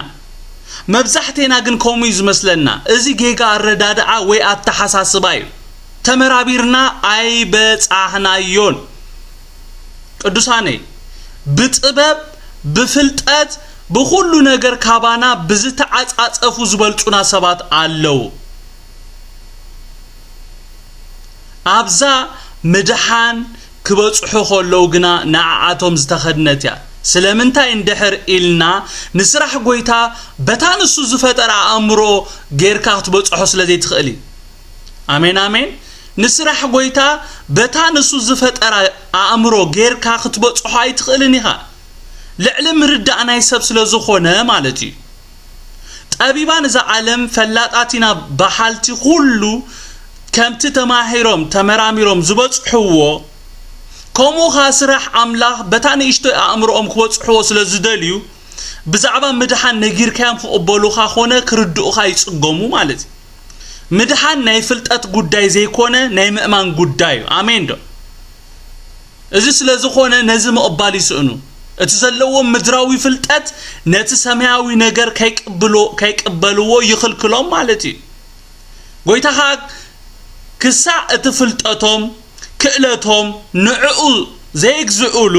መብዛሕቴና ግን ከምኡ እዩ ዝመስለና። እዚ ጌጋ ኣረዳድኣ ወይ ኣተሓሳስባ እዩ። ተመራሚርና ኣይበጻሕናዮን። ቅዱሳነይ፣ ብጥበብ፣ ብፍልጠት፣ ብኹሉ ነገር ካባና ብዝተዓጻጸፉ ዝበልጹና ሰባት ኣለዉ። ኣብዛ ምድሓን ክበጽሑ ከለዉ ግና ንዓኣቶም ዝተኸድነት እያ። ስለምንታይ እንድሕር ኢልና፣ ንስራሕ ጎይታ በታ ንሱ ዝፈጠረ ኣእምሮ ጌርካ ክትበጽሖ ስለ ዘይትኽእል እዩ። ኣሜን፣ ኣሜን። ንስራሕ ጎይታ በታ ንሱ ዝፈጠራ ኣእምሮ ጌርካ ክትበጽሖ ኣይትኽእልን ኢኻ። ልዕሊ ምርዳእ ናይ ሰብ ስለ ዝኾነ ማለት እዩ። ጠቢባን እዛ ዓለም ፈላጣት ኢና በሃልቲ ኩሉ ከምቲ ተማሂሮም ተመራሚሮም ዝበጽሕዎ፣ ከምኡ ኸኣ ስራሕ ኣምላኽ በታ ንእሽቶይ ኣእምሮኦም ክበጽሕዎ ስለ ዝደልዩ፣ ብዛዕባ ምድሓን ነጊርካዮም ክቕበሉኻ ኾነ ክርድኡኻ ይጽገሙ ማለት እዩ። ምድሓን ናይ ፍልጠት ጉዳይ ዘይኮነ ናይ ምእማን ጉዳይ እዩ። ኣሜን ዶ? እዚ ስለ ዝኾነ ነዚ ምቕባል ይስእኑ። እቲ ዘለዎም ምድራዊ ፍልጠት ነቲ ሰማያዊ ነገር ከይቅብሎ-፣ ከይቅበልዎ ይኽልክሎም ማለት እዩ። ጎይታ ኸኣ ክሳዕ እቲ ፍልጠቶም፣ ክእለቶም ንዕኡ ዘይግዝኡሉ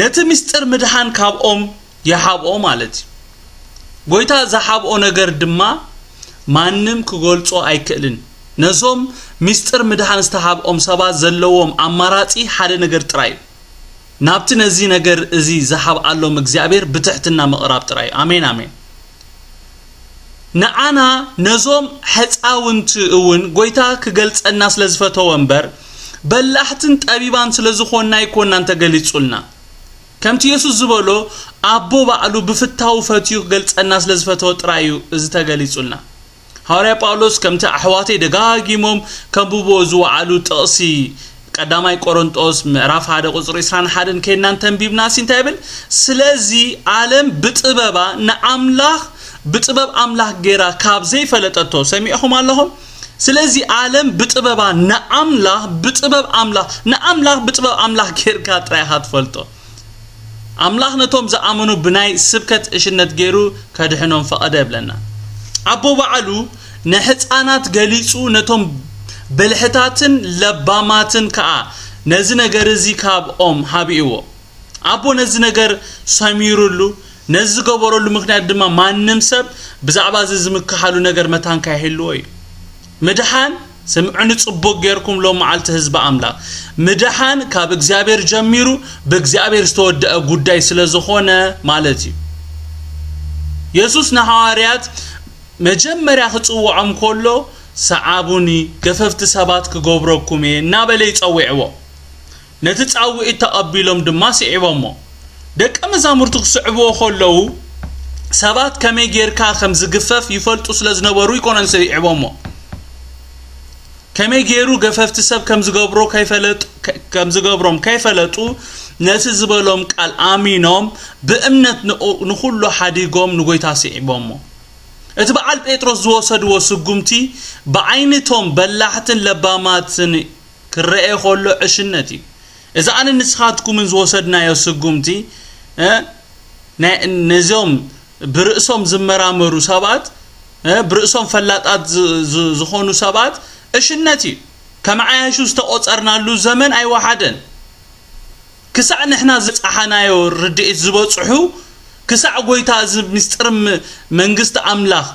ነቲ ምስጢር ምድሓን ካብኦም ይሃብኦ ማለት እዩ። ጎይታ ዝሃብኦ ነገር ድማ ማንም ክገልጾ ኣይክእልን። ነዞም ምስጢር ምድሓን ዝተሃብኦም ሰባት ዘለዎም ኣማራጺ ሓደ ነገር ጥራይ እዩ። ናብቲ ነዚ ነገር እዚ ዝሃብኣሎም እግዚኣብሔር ብትሕትና ምቕራብ ጥራይ እዩ። ኣሜን፣ ኣሜን። ንዓና ነዞም ሕፃውንቲ እውን ጎይታ ክገልጸና ስለ ዝፈተወ እምበር፣ በላሕትን ጠቢባን ስለ ዝኾንና ኣይኮንናን ተገሊጹልና። ከምቲ የሱስ ዝበሎ፣ ኣቦ ባዕሉ ብፍታው ፈትዩ ክገልጸና ስለ ዝፈተወ ጥራይ እዩ እዚ ተገሊጹልና። ሃዋርያ ጳውሎስ ከምቲ ኣሕዋተይ ደጋጊሞም ከንብቦ ዝወዓሉ ጥቕሲ ቀዳማይ ቆሮንጦስ ምዕራፍ ሓደ ቁጽሪ ዕስራን ሓደን ከይድና እንተንቢብናሲ እንታይ ይብል? ስለዚ ዓለም ብጥበባ ንኣምላኽ፣ ብጥበብ ኣምላኽ ጌራ ካብ ዘይፈለጠቶ፣ ሰሚዕኹም ኣለኹም? ስለዚ ዓለም ብጥበባ ንኣምላኽ፣ ብጥበብ ኣምላኽ፣ ንኣምላኽ ብጥበብ ኣምላኽ ጌርካ ጥራይ ኢኻ ትፈልጦ። ኣምላኽ ነቶም ዝኣመኑ ብናይ ስብከት ዕሽነት ገይሩ ከድሕኖም ፈቐደ ይብለና። ኣቦ ባዕሉ ንሕፃናት ገሊጹ፣ ነቶም ብልሕታትን ለባማትን ከኣ ነዚ ነገር እዚ ካብኦም ሃብእዎ። ኣቦ ነዚ ነገር ሰሚሩሉ፣ ነዚ ዝገበረሉ ምኽንያት ድማ ማንም ሰብ ብዛዕባ እዚ ዝምክሓሉ ነገር መታን ካይህልዎ እዩ። ምድሓን፣ ስምዑኒ ጽቡቕ ጌርኩም ሎም መዓልቲ ህዝቢ ኣምላኽ። ምድሓን ካብ እግዚኣብሔር ጀሚሩ ብእግዚኣብሔር ዝተወደአ ጉዳይ ስለ ዝኾነ ማለት እዩ። የሱስ ንሃዋርያት መጀመርያ ክጽውዖም ከሎ፣ "ሰዓቡኒ፣ ገፈፍቲ ሰባት ክገብረኩም እየ" እናበለ ይጸውዕዎ። ነቲ ጻውዒት ተቐቢሎም ድማ ስዒቦሞ። ደቀ መዛሙርቱ ክስዕብዎ ከለዉ፣ ሰባት ከመይ ጌርካ ከም ዝግፈፍ ይፈልጡ ስለ ዝነበሩ ኣይኮነን ስዒቦሞ። ከመይ ጌሩ ገፈፍቲ ሰብ ከም ዝገብሮ ከይፈለጡ፣ ከ-፣ ከም ዝገብሮም ከይፈለጡ፣ ነቲ ዝበሎም ቃል ኣሚኖም፣ ብእምነት ንኡ-፣ ንኹሉ ሓዲጎም ንጎይታ ስዒቦሞ። እቲ በዓል ጴጥሮስ ዝወሰድዎ ስጉምቲ፣ ብዓይንቶም በላሕትን ለባማትን ክረኤ ከሎ ዕሽነት እዩ። እዚ ኣነ ንስኻትኩምን ዝወሰድናዮ ስጉምቲ፣ እ፣ ናይ፣ ነዞም ብርእሶም ዝመራመሩ ሰባት፣ እ፣ ብርእሶም ፈላጣት ዝ-፣ ዝ-፣ ዝኾኑ ሰባት ዕሽነት እዩ። ከም ዓያሹ ዝተቖጸርናሉ ዘመን ኣይወሓደን። ክሳዕ ንሕና ዝጸሓናዮ ርድኢት ዝበጽሑ፣ ክሳዕ ጎይታ እዚ ምስጢር ም-፣ መንግስቲ ኣምላኽ፣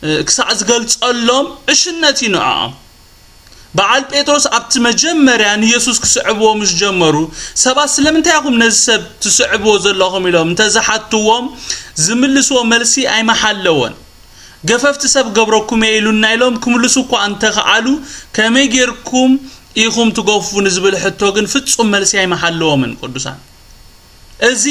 እ፣ ክሳዕ ዝገልጸሎም ዕሽነት እዩ ንዕኦም። በዓል ጴጥሮስ ኣብቲ መጀመርያ ንየሱስ ክስዕብዎ ምስ ጀመሩ፣ ሰባት "ስለምንታይ ኢኹም ነዚ ሰብ ትስዕብዎ ዘለኹም?" ኢሎም እንተ ዝሓትዎም፣ ዝምልስዎ መልሲ ኣይመሓለዎን። "ገፈፍቲ ሰብ ገብረኩም እየ" ኢሉና ኢሎም ክምልሱ እኳ እንተኸኣሉ፣ "ከመይ ጌርኩም ኢኹም ትገፉ?" ንዝብል ሕቶ ግን ፍጹም መልሲ ኣይመሓለዎምን ቅዱሳን። እዚ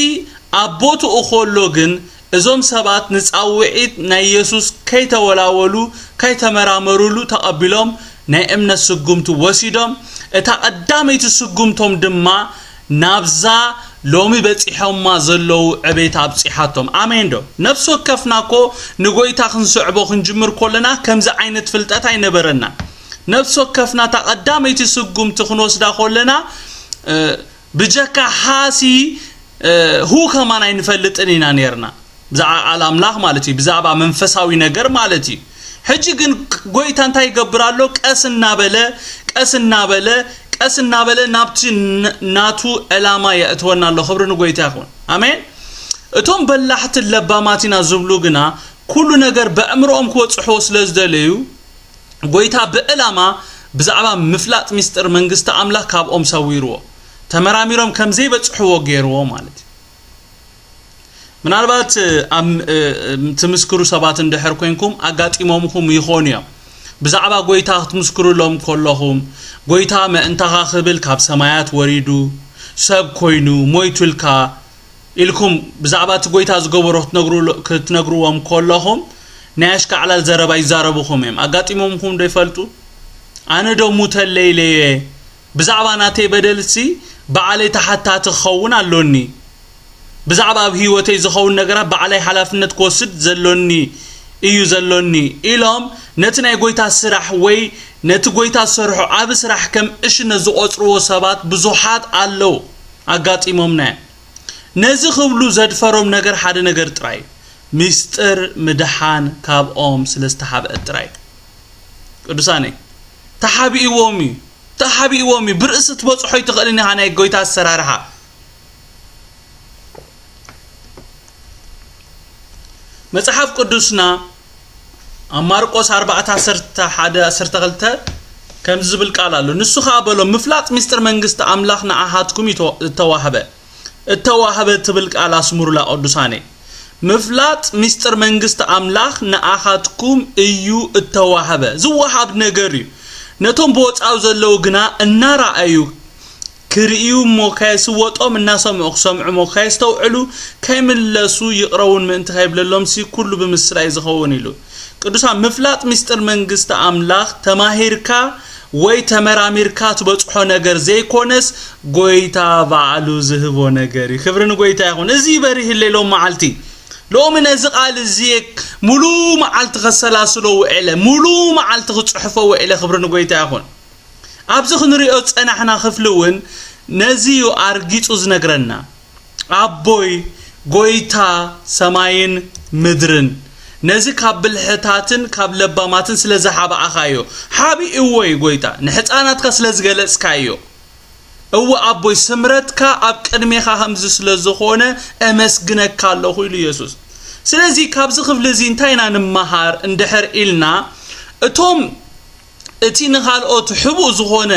ኣብ ቦትኡ ከሎ ግን፣ እዞም ሰባት ንጻውዒት ናይ የሱስ ከይተወላወሉ፣ ከይተመራመሩሉ ተቐቢሎም፣ ናይ እምነት ስጉምቲ ወሲዶም፣ እታ ቀዳመይቲ ስጉምቶም ድማ ናብዛ ሎሚ በጺሖማ ዘለዉ ዕቤት ኣብጺሓቶም። ኣሜን ዶ? ነፍሲ ወከፍና እኮ ንጎይታ ክንስዕቦ ክንጅምር ከለና ከምዚ ዓይነት ፍልጠት ኣይነበረና። ነፍሲ ወከፍና እታ ቀዳመይቲ ስጉምቲ ክንወስዳ ከለና፣ እ፣ ብጀካ ሃሲ፣ እ፣ ሁ ከማን ኣይንፈልጥን ኢና ኔርና። ብዛዕባ ቃል ኣምላኽ ማለት እዩ፣ ብዛዕባ መንፈሳዊ ነገር ማለት እዩ። ሕጂ ግን ጎይታ እንታይ ይገብር ኣሎ? ቀስ እናበለ፣ ቀስ እናበለ፣ ቀስ እናበለ ናብቲ ን- ናቱ ዕላማ የእትወና ኣሎ። ክብሪ ንጎይታ ይኹን። ኣሜን። እቶም በላሕትን ለባማት ኢና ዝብሉ ግና ኩሉ ነገር በእምሮኦም ክበጽሕዎ ስለ ዝደለዩ ጎይታ ብዕላማ ብዛዕባ ምፍላጥ ሚስጥር መንግስቲ ኣምላኽ ካብኦም ሰዊርዎ፣ ተመራሚሮም ከም ዘይበጽሕዎ ገይርዎ ማለት እዩ። ምናልባት ኣብ ትምስክሩ ሰባት እንድሕር ኮንኩም ኣጋጢሞምኹም ይኾኑ እዮም። ብዛዕባ ጎይታ ክትምስክሩሎም ከለኹም ጎይታ መእንታኻ ክብል ካብ ሰማያት ወሪዱ ሰብ ኮይኑ ሞይቱልካ ኢልኩም ብዛዕባ እቲ ጎይታ ዝገበሮ ክትነግርዎም ከለኹም ናይ ኣሽካዕላል ዘረባ ይዛረቡኹም እዮም። ኣጋጢሞምኹም ዶ ይፈልጡ? ኣነ ዶ ሙተለይ ኢለየ ብዛዕባ ናተይ በደልሲ ባዕለይ ተሓታቲ ክኸውን ኣሎኒ። ብዛዕባ ኣብ ህይወተይ ዝኸውን ነገራት ባዕለይ ሓላፍነት ክወስድ ዘሎኒ እዩ ዘሎኒ ኢሎም ነቲ ናይ ጎይታ ስራሕ ወይ ነቲ ጎይታ ዝሰርሖ ዓቢ ስራሕ ከም እሽነት ዝቖጽርዎ ሰባት ብዙሓት ኣለዉ ኣጋጢሞምና እዮም። ነዚ ክብሉ ዘድፈሮም ነገር ሓደ ነገር ጥራይ እዩ። ምስጢር ምድሓን ካብኦም ስለ ዝተሓብአ ጥራይ እዩ። ቅዱሳነይ ተሓቢእዎም እዩ። ተሓቢእዎም እዩ። ብርእሲ ትበጽሖ ኣይትኽእልን ኢኻ ናይ ጎይታ ኣሰራርሓ። መጽሓፍ ቅዱስና ኣብ ማርቆስ ኣርባዕተ ዓሰርተ ሓደ ዓሰርተ ክልተ ከምዚ ዝብል ቃል ኣሎ። ንሱ ኸኣ በሎም፣ "ምፍላጥ ምስጢር መንግስቲ ኣምላኽ ንኣኻትኩም ይተ- እተዋህበ" እተዋህበ ትብል ቃል ኣስምሩላ ቅዱሳነይ። ምፍላጥ ምስጢር መንግስቲ ኣምላኽ ንኣኻትኩም እዩ እተዋህበ። ዝወሃብ ነገር እዩ። ነቶም ብወጻኡ ዘለዉ ግና እናረኣዩ ክርእዩ እሞ ከየስወጦም እናሰምዑ ክሰምዑ እሞ ከየስተውዕሉ ከይምለሱ ይቕረውን ምእንቲ ከይብለሎም ሲ ኩሉ ብምስላ እዩ ዝኸውን ኢሉ። ቅዱሳን ምፍላጥ ምስጢር መንግስቲ ኣምላኽ ተማሂርካ ወይ ተመራሚርካ ትበጽሖ ነገር ዘይኮነስ ጎይታ ባዕሉ ዝህቦ ነገር እዩ። ክብሪ ንጎይታ ይኹን። እዚ ይበርህ ኢለ ሎም መዓልቲ ሎሚ ነዚ ቃል እዚ ሙሉ መዓልቲ ከሰላስሎ ውዕለ፣ ሙሉ መዓልቲ ክጽሕፎ ውዕለ። ክብሪ ንጎይታ ይኹን። ኣብዚ ክንሪኦ ዝጸናሕና ክፍሊ እውን ነዚ እዩ ኣርጊጹ ዝነግረና። ኣቦይ ጎይታ ሰማይን ምድርን ነዚ ካብ ብልሕታትን ካብ ለባማትን ስለ ዝሓባእኻዮ፣ ሓቢእዎ እዩ ጎይታ፣ ንሕፃናትካ ስለ ዝገለጽካዮ። እወ ኣቦይ፣ ስምረትካ ኣብ ቅድሜኻ ከምዚ ስለ ዝኾነ እመስግነካ ኣለኹ ኢሉ የሱስ። ስለዚ ካብዚ ክፍሊ እዚ እንታይ ኢና ንመሃር እንድሕር ኢልና፣ እቶም እቲ ንኻልኦት ሕቡእ ዝኾነ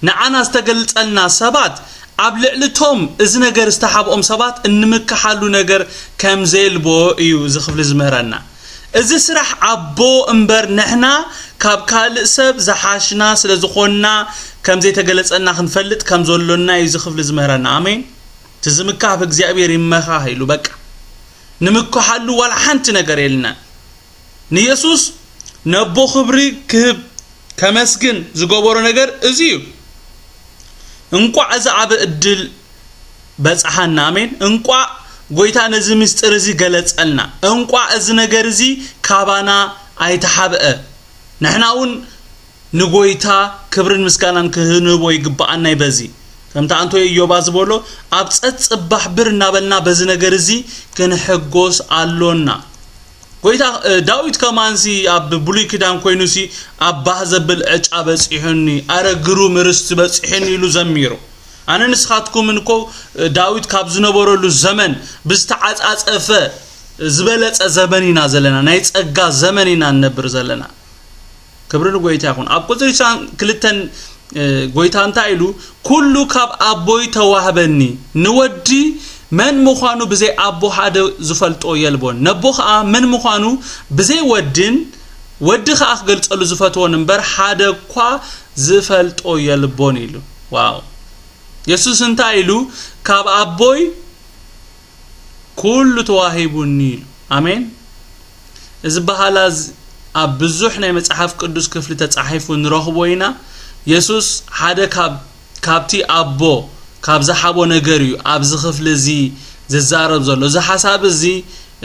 ንዓና ዝተገልጸልና ሰባት ኣብ ልዕሊ እቶም እዚ ነገር ዝተሓብኦም ሰባት እንምክሓሉ ነገር ከም ዘየልቦ እዩ እዚ ክፍሊ ዝምህረና። እዚ ስራሕ ኣቦ እምበር ንሕና ካብ ካልእ ሰብ ዝሓሽና ስለ ዝኾንና ከም ዘይተገለጸልና ክንፈልጥ ከም ዘሎና እዩ እዚ ክፍሊ ዝምህረና። ኣሜን። እቲ ዝምካሕ ብእግዚኣብሔር ይመካህ ኢሉ በቃ ንምክሓሉ ዋላ ሓንቲ ነገር የልናን። ንየሱስ ነቦ ክብሪ ክህብ ከመስግን ዝገበሮ ነገር እዚ እዩ። እንቋዕ እዚ ዓቢ ዕድል በጽሓና። ኣሜን። እንቋዕ ጎይታ ነዚ ምስጢር እዚ ገለጸልና። እንቋዕ እዚ ነገር እዚ ካባና ኣይተሓብአ። ንሕና እውን ንጎይታ ክብርን ምስጋናን ክንህቦ ይግብኣና እዩ። በዚ ከምቲ ኣንቶዮ ኢዮባ ዝበሎ ኣብ ጸጽባሕ ብር እናበልና በዚ ነገር እዚ ክንሕጎስ ኣሎና። ጎይታ እ፣ ዳዊት ከማንሲ ኣብ ብሉይ ኪዳን ኮይኑሲ ኣብ ባህ ዘብል ዕጫ በጺሑኒ፣ ኣረ ግሩም ርስቲ በጺሑኒ ኢሉ ዘሚሩ። ኣነ ንስኻትኩምን እኮ እ፣ ዳዊት ካብ ዝነበረሉ ዘመን ብዝተዓጻጸፈ ዝበለጸ ዘመን ኢና ዘለና፣ ናይ ጸጋ ዘመን ኢና ንነብር ዘለና። ክብሪ ንጎይታ ይኹን። ኣብ ቁጽሪ ዕስራን ክልተን እ፣ ጎይታ እንታይ ኢሉ? "ኩሉ ካብ ኣቦይ ተዋህበኒ፣ ንወዲ መን ምዃኑ ብዘይ ኣቦ ሓደ ዝፈልጦ የልቦን፣ ነቦ ኸኣ መን ምዃኑ ብዘይ ወድን ወዲ ኸኣ ክገልጸሉ ዝፈትዎን እምበር ሓደ እኳ ዝፈልጦ የልቦን" ኢሉ። ዋው! የሱስ እንታይ ኢሉ? "ካብ ኣቦይ ኩሉ ተዋሂቡኒ" ኢሉ። ኣሜን። እዚ በሃላ እዚ ኣብ ብዙሕ ናይ መጽሓፍ ቅዱስ ክፍሊ ተጻሒፉ ንረኽቦ ኢና። የሱስ ሓደ ካብ፣ ካብቲ ኣቦ ካብ ዝሓቦ ነገር እዩ ኣብዚ ክፍሊ እዚ ዝዛረብ ዘሎ። እዚ ሓሳብ እዚ፣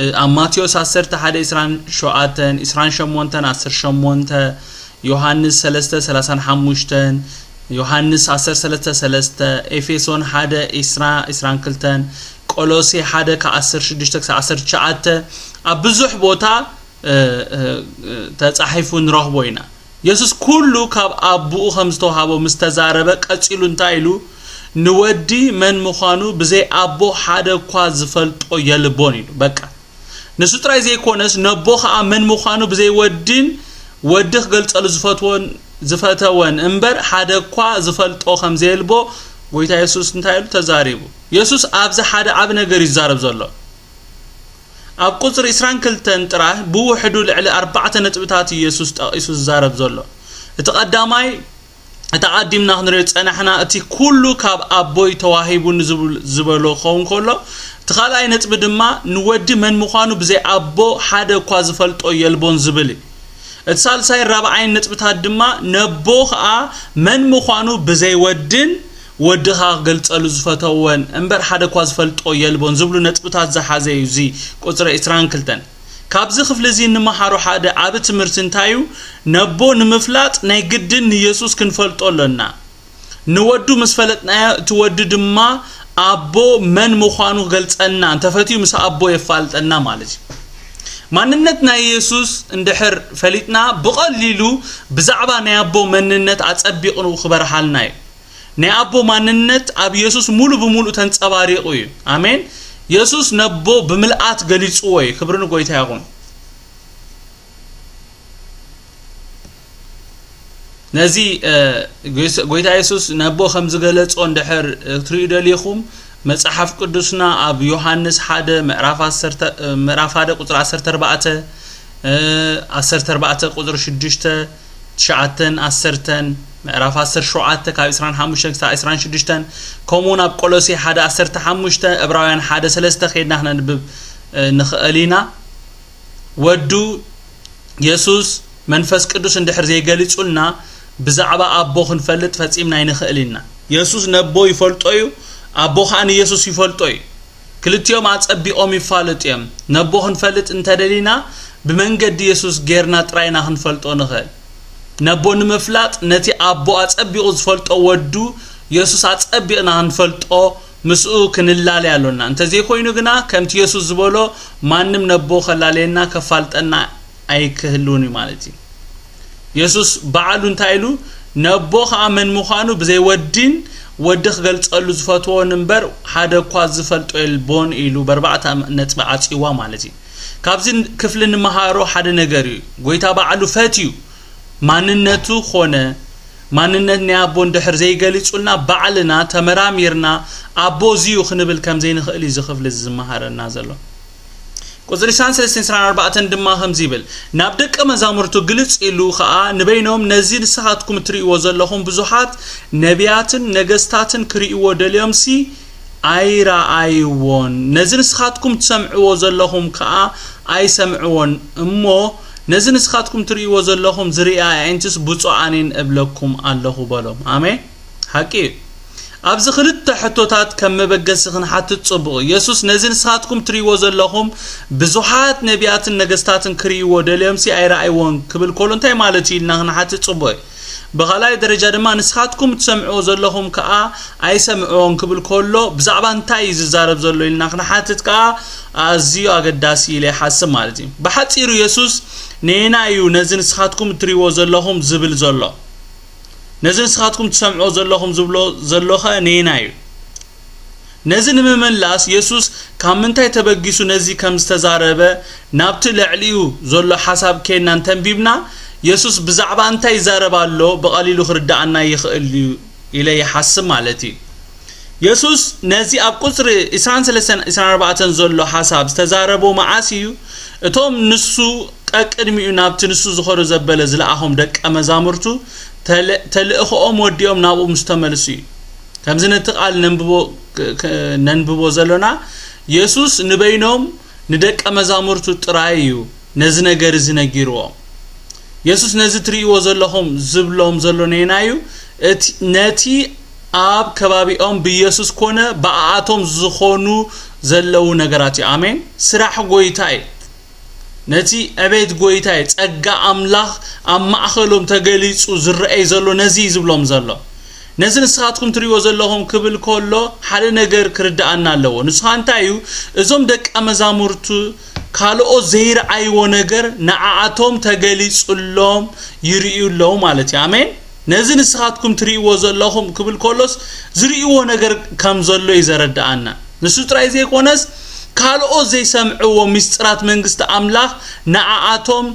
እ፣ ኣብ ማቴዎስ ዓሰርተ ሓደ ዕስራን ሸውዓተን፣ ዕስራን ሸሞንተን፣ ዓሰርተ ሸሞንተ፣ ዮሃንስ ሰለስተ ሰላሳን ሓሙሽተን፣ ዮሃንስ ዓሰርተ ሰለስተ ሰለስተ፣ ኤፌሶን ሓደ ዕስራ፣ ዕስራን ክልተን፣ ቆሎሴ ሓደ ካብ ዓሰርተ ሽዱሽተ ክሳብ ዓሰርተ ትሽዓተ ኣብ ብዙሕ ቦታ፣ እ፣ እ፣ እ፣ ተጻሒፉ ንረኽቦ ኢና። የሱስ ኩሉ ካብ ኣቦኡ ከም ዝተዋህቦ ምስ ተዛረበ፣ ቀጺሉ እንታይ ኢሉ? "ንወዲ መን ምዃኑ ብዘይ ኣቦ ሓደ እኳ ዝፈልጦ የልቦን" ኢሉ። በቃ። ንሱ ጥራይ ዘይኮነስ፣ ነቦ ኸኣ መን ምዃኑ ብዘይ ወድን፣ ወዲ ክገልጸሉ ዝፈትወን፣ ዝፈተወን እምበር፣ ሓደ እኳ ዝፈልጦ ከም ዘየልቦ ጎይታ የሱስ እንታይ ኢሉ ተዛሪቡ? የሱስ ኣብዚ ሓደ ዓቢ ነገር እዩ ዝዛረብ ዘሎ። ኣብ ቁጽሪ ዕስራን ክልተን ጥራይ ብውሕዱ ልዕሊ ኣርባዕተ ነጥብታት እዩ የሱስ ጠቒሱ ዝዛረብ ዘሎ። እቲ ቀዳማይ፣ እቲ ኣቐዲምና ክንሪኦ ዝጸናሕና፣ እቲ ኩሉ ካብ ኣቦይ ተዋሂቡኒ ዝብል-፣ ዝበሎ ክኸውን ከሎ፣ እቲ ካልኣይ ነጥቢ ድማ ንወዲ መን ምዃኑ ብዘይ ኣቦ ሓደ እኳ ዝፈልጦ የልቦን ዝብል እዩ። እቲ ሳልሳይ ራብዓይን ነጥብታት ድማ ነቦ ኸኣ መን ምዃኑ ብዘይ ወድን ወዲ ኸኣ ክገልጸሉ ዝፈተወን እምበር ሓደ እኳ ዝፈልጦ የልቦን ዝብሉ ነጥብታት ዝሓዘ እዩ እዚ ቁጽሪ ዕስራን ክልተን። ካብዚ ክፍሊ እዚ እንመሃሮ ሓደ ዓቢ ትምህርቲ እንታይ እዩ? ነቦ ንምፍላጥ ናይ ግድን ንየሱስ ክንፈልጦ ኣሎና። ንወዱ ምስ ፈለጥናዮ፣ እቲ ወዲ ድማ ኣቦ መን ምዃኑ ክገልጸልና፣ እንተፈትዩ ምስ ኣቦ የፋልጠና ማለት እዩ። ማንነት ናይ የሱስ እንድሕር ፈሊጥና፣ ብቐሊሉ ብዛዕባ ናይ ኣቦ መንነት ኣጸቢቑ ክበርሃልና እዩ። ናይ ኣቦ ማንነት ኣብ የሱስ ሙሉ ብምሉእ ተንጸባሪቑ እዩ። ኣሜን። የሱስ ነቦ ብምልኣት ገሊጽዎ እዩ። ክብሪ ንጎይታ ይኹን። ነዚ፣ እ፣ ጎይስ-፣ ጎይታ የሱስ ነቦ ከም ዝገለጾ እንድሕር፣ እ፣ ክትርእዩ ደሊኹም፣ መጽሓፍ ቅዱስና ኣብ ዮሃንስ ሓደ ምዕራፍ ዓሰርተ፣ እ፣ ምዕራፍ ሓደ ቁጽሪ ዓሰርተ ኣርባዕተ፣ እ፣ ዓሰርተ ኣርባዕተ ቁጽሪ ሽዱሽተ፣ ትሽዓተን ዓሰርተን፣ ምዕራፍ ዓሰርተ ሸውዓተ ካብ ዕስራን ሓሙሽተን ክሳብ ዕስራን ሽዱሽተን፣ ከምኡውን ኣብ ቆሎሴ ሓደ ዓሰርተ ሓሙሽተ፣ ዕብራውያን ሓደ ሰለስተ ኬድና ክነንብብ፣ እ፣ ንኽእል ኢና። ወዱ የሱስ መንፈስ ቅዱስ እንድሕር ዘይገሊጹልና ብዛዕባ ኣቦ ክንፈልጥ ፈጺምና ኣይንኽእል ኢና። የሱስ ነቦ ይፈልጦ እዩ፣ ኣቦ ኸኣ ንየሱስ ይፈልጦ እዩ። ክልቲኦም ኣጸቢቖም ይፋለጡ እዮም። ነቦ ክንፈልጥ እንተደሊና ብመንገዲ የሱስ ጌርና ጥራይ ኢና ክንፈልጦ ንኽእል። ነቦ ንምፍላጥ ነቲ ኣቦ ኣጸቢቑ ዝፈልጦ ወዱ የሱስ ኣጸቢቕና ክንፈልጦ ምስኡ ክንላለይ ኣሎና። እንተዘይኮይኑ ግና ከምቲ የሱስ ዝበሎ ማንም ነቦ ከላለየና ከፋልጠና ኣይክህልውን እዩ ማለት እዩ። የሱስ ባዕሉ እንታይ ኢሉ? ነቦ ኸኣ መን ምዃኑ ብዘይ ወዲን ወዲ ክገልጸሉ ዝፈትዎን እምበር ሓደ እኳ ዝፈልጦ የልቦን ኢሉ በርባዕተ ነጥቢ ዓጽይዋ ማለት እዩ። ካብዚ ክፍሊ ንመሃሮ ሓደ ነገር እዩ። ጎይታ ባዕሉ ፈትዩ ማንነቱ ኾነ ማንነት ናይ ኣቦ እንድሕር ዘይገሊጹልና ባዕልና ተመራሚርና ኣቦ እዚ እዩ ክንብል ከም ዘይንኽእል እዩ እዚ ክፍሊ እዚ ዝመሃረና ዘሎ። ቁጽሪ ዕስራን ሰለስተን ዕስራን ኣርባዕተን ድማ ከምዚ ይብል፣ ናብ ደቀ መዛሙርቱ ግልጽ ኢሉ ኸኣ ንበይኖም፣ ነዚ ንስኻትኩም እትርእይዎ ዘለኹም ብዙሓት ነቢያትን ነገስታትን ክርእይዎ ደልዮምሲ ኣይረኣይዎን፣ ነዚ ንስኻትኩም ትሰምዕዎ ዘለኹም ከኣ ኣይሰምዕዎን እሞ፣ ነዚ ንስኻትኩም ትርእይዎ ዘለኹም ዝርእያ ኣዒንትስ ብፁዓን እየን እብለኩም ኣለኹ በሎም። ኣሜን። ሓቂ እዩ። ኣብዚ ክልተ ሕቶታት ከም መበገሲ ክንሓትት ጽቡቕ እዩ። የሱስ ነዚ ንስኻትኩም ትርእይዎ ዘለኹም ብዙሓት ነቢያትን ነገስታትን ክርእይዎ ደልዮምሲ ኣይረኣይዎን ክብል ከሎ እንታይ ማለት እዩ ኢልና ክንሓትት ጽቡቕ እዩ። ብኻልኣይ ደረጃ ድማ ንስኻትኩም እትሰምዕዎ ዘለኹም ከኣ ኣይሰምዕዎን ክብል ከሎ ብዛዕባ እንታይ እዩ ዝዛረብ ዘሎ ኢልና ክንሓትት ከኣ ኣዝዩ ኣገዳሲ ኢለ ይሓስብ ማለት እዩ። ብሓጺሩ የሱስ ነየናይ እዩ ነዚ ንስኻትኩም እትርእይዎ ዘለኹም ዝብል ዘሎ? ነዚ ንስኻትኩም ትሰምዕዎ ዘለኹም ዝብሎ ዘሎኸ ነየናይ እዩ? ነዚ ንምምላስ የሱስ ካብ ምንታይ ተበጊሱ ነዚ ከም ዝተዛረበ ናብቲ ልዕሊኡ ዘሎ ሓሳብ ኬድና እንተንቢብና፣ የሱስ ብዛዕባ እንታይ ይዛረብ ኣሎ ብቐሊሉ ክርድኣና ይኽእል እዩ ኢለ ይሓስብ ማለት እዩ። የሱስ ነዚ ኣብ ቁጽሪ ዕስራን ሰለስተን ዕስራን ኣርባዕተን ዘሎ ሓሳብ ዝተዛረቦ መዓስ እዩ? እቶም ንሱ ቀቅድሚኡ ናብቲ ንሱ ዝኸዶ ዘበለ ዝለኣኾም ደቀ መዛሙርቱ ተል-፣ ተልእኾኦም ወዲኦም ናብኡ ምስ ተመልሱ እዩ። ከምዚ ነቲ ቃል ነንብቦ፣ ክ-፣ ክ-፣ ነንብቦ ዘሎና፣ የሱስ ንበይኖም ንደቀ መዛሙርቱ ጥራይ እዩ ነዚ ነገር እዚ ነጊርዎም። የሱስ ነዚ ትርእይዎ ዘለኹም ዝብሎም ዘሎ ነየናይ እዩ? እቲ፣ ነቲ ኣብ ከባቢኦም ብየሱስ ኮነ ብኣኣቶም ዝኾኑ ዘለዉ ነገራት እዩ። ኣሜን። ስራሕ ጎይታ እዩ። ነቲ ዕቤት ጎይታ እዩ። ጸጋ ኣምላኽ ኣብ ማእከሎም ተገሊጹ ዝረኣይ ዘሎ ነዚ እዩ ዝብሎም ዘሎ። ነዚ ንስኻትኩም ትርእይዎ ዘለኹም ክብል ከሎ ሓደ ነገር ክርድኣና ኣለዎ። ንሱ ኸኣ እንታይ እዩ? እዞም ደቀ መዛሙርቱ ካልኦት ዘይረኣይዎ ነገር ንዓኣቶም ተገሊጹሎም ይርእዩ ኣለዉ ማለት እዩ። ኣሜን። ነዚ ንስኻትኩም ትርእይዎ ዘለኹም ክብል ከሎስ ዝርእይዎ ነገር ከም ዘሎ እዩ ዘረድኣና። ንሱ ጥራይ ዘይኮነስ ካልኦት ዘይሰምዕዎ ምስጢራት መንግስቲ ኣምላኽ ንዓኣቶም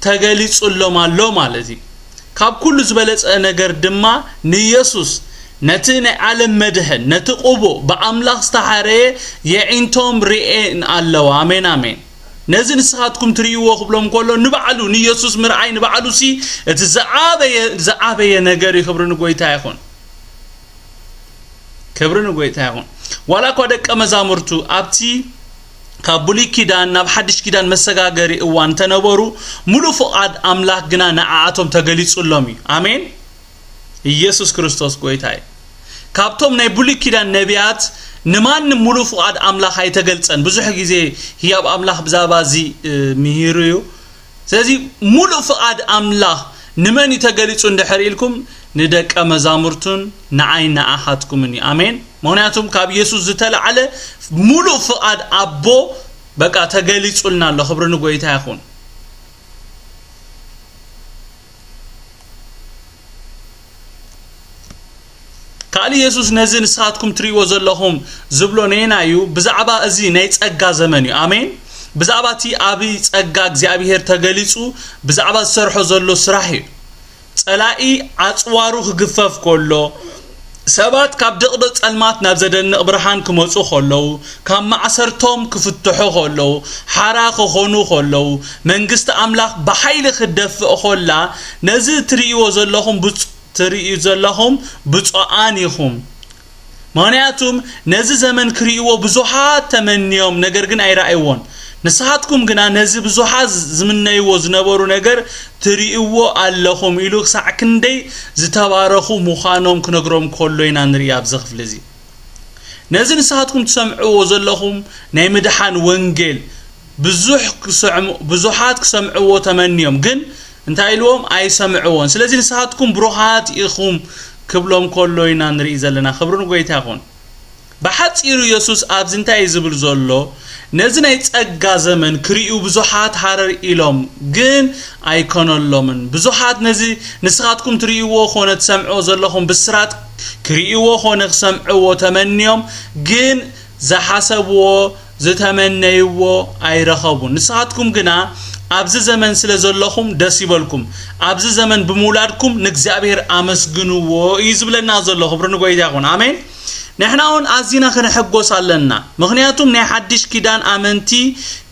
ተገሊጹሎም ኣሎ ማለት እዩ። ካብ ኩሉ ዝበለጸ ነገር ድማ ንየሱስ ነቲ ናይ ዓለም መድሕን፣ ነቲ ቅቡእ ብኣምላኽ ዝተሓረየ የዒንቶም ርእየን ኣለዋ። ኣሜን፣ ኣሜን። ነዚ ንስኻትኩም ትርእይዎ ክብሎም ከሎ ንባዕሉ ንየሱስ ምርኣይ ንባዕሉ ሲ እቲ ዝዓበየ ዝዓበየ ነገር እዩ። ክብሪ ንጎይታ ይኹን። ክብሪ ንጎይታ ይኹን። ዋላ እኳ ደቀ መዛሙርቱ ኣብቲ ካብ ብሉይ ኪዳን ናብ ሓድሽ ኪዳን መሰጋገሪ እዋን እንተነበሩ፣ ሙሉእ ፍቓድ ኣምላኽ ግና ንዓኣቶም ተገሊጹሎም እዩ። ኣሜን። ኢየሱስ ክርስቶስ ጎይታ እዩ። ካብቶም ናይ ብሉይ ኪዳን ነቢያት ንማንም ሙሉእ ፍቓድ ኣምላኽ ኣይተገልጸን። ብዙሕ ግዜ ህያብ ኣምላኽ ብዛዕባ እዚ፣ እ፣ ምሂሩ እዩ። ስለዚ ሙሉእ ፍቓድ ኣምላኽ ንመን እዩ ተገሊጹ እንድሕር ኢልኩም፣ ንደቀ መዛሙርቱን ንዓይ ንኣኻትኩምን እዩ። ኣሜን። ምኽንያቱም ካብ ኢየሱስ ዝተላዕለ ሙሉእ ፍቓድ ኣቦ በቃ ተገሊጹልና ኣሎ። ክብሪ ንጎይታ ይኹን። ካልእ የሱስ ነዚ ንስኻትኩም ትርእይዎ ዘለኹም ዝብሎ ነየናይ እዩ? ብዛዕባ እዚ ናይ ጸጋ ዘመን እዩ። ኣሜን። ብዛዕባ እቲ ኣብ ጸጋ እግዚኣብሔር ተገሊጹ ብዛዕባ ዝሰርሖ ዘሎ ስራሕ እዩ። ጸላኢ ኣጽዋሩ ክግፈፍ ከሎ፣ ሰባት ካብ ድቕድቕ ጸልማት ናብ ዘደንቕ ብርሃን ክመጹ ከለዉ፣ ካብ ማእሰርቶም ክፍትሑ ከለዉ፣ ሓራ ክኾኑ ከለዉ፣ መንግስቲ ኣምላኽ ብሓይሊ ክትደፍእ ከላ፣ ነዚ ትርእይዎ ዘለኹም ብጹ-፣ ትርእዩ ዘለኹም ብፁዓን ኢኹም። ምኽንያቱም ነዚ ዘመን ክርእይዎ ብዙሓት ተመንዮም፣ ነገር ግን ኣይረኣይዎን። ንስኻትኩም ግና ነዚ ብዙሓት ዝምነይዎ ዝነበሩ ነገር ትርእይዎ ኣለኹም ኢሉ ክሳዕ ክንደይ ዝተባረኹ ምዃኖም ክነግሮም ከሎ ኢና ንርኢ ኣብዚ ክፍሊ እዚ። ነዚ ንስኻትኩም ትሰምዕዎ ዘለኹም ናይ ምድሓን ወንጌል ብዙሕ ክሰዕሙ-፣ ብዙሓት ክሰምዕዎ ተመንዮም፣ ግን እንታይ ኢልዎም? ኣይሰምዕዎን። ስለዚ ንስኻትኩም ብሩሃት ኢኹም ክብሎም ከሎ ኢና ንርኢ ዘለና። ክብሪ ንጎይታ ይኹን። ብሓጺሩ የሱስ ኣብዚ እንታይ እዩ ዝብል ዘሎ? ነዚ ናይ ጸጋ ዘመን ክርእዩ ብዙሓት ሃረር ኢሎም፣ ግን ኣይኮነሎምን። ብዙሓት ነዚ ንስኻትኩም ትርእይዎ ኾነ ትሰምዕዎ ዘለኹም ብስራት ክርእይዎ ኾነ ክሰምዕዎ ተመንዮም፣ ግን ዝሓሰብዎ ዝተመነይዎ ኣይረኸቡን። ንስኻትኩም ግና ኣብዚ ዘመን ስለ ዘለኹም ደስ ይበልኩም፣ ኣብዚ ዘመን ብምውላድኩም ንእግዚኣብሔር ኣመስግንዎ እዩ ዝብለና ዘሎ። ክብሪ ንጎይታ ይኹን። ኣሜን። ንሕና እውን ኣዚና ክንሕጎስ ኣለና፣ ምኽንያቱም ናይ ሓድሽ ኪዳን ኣመንቲ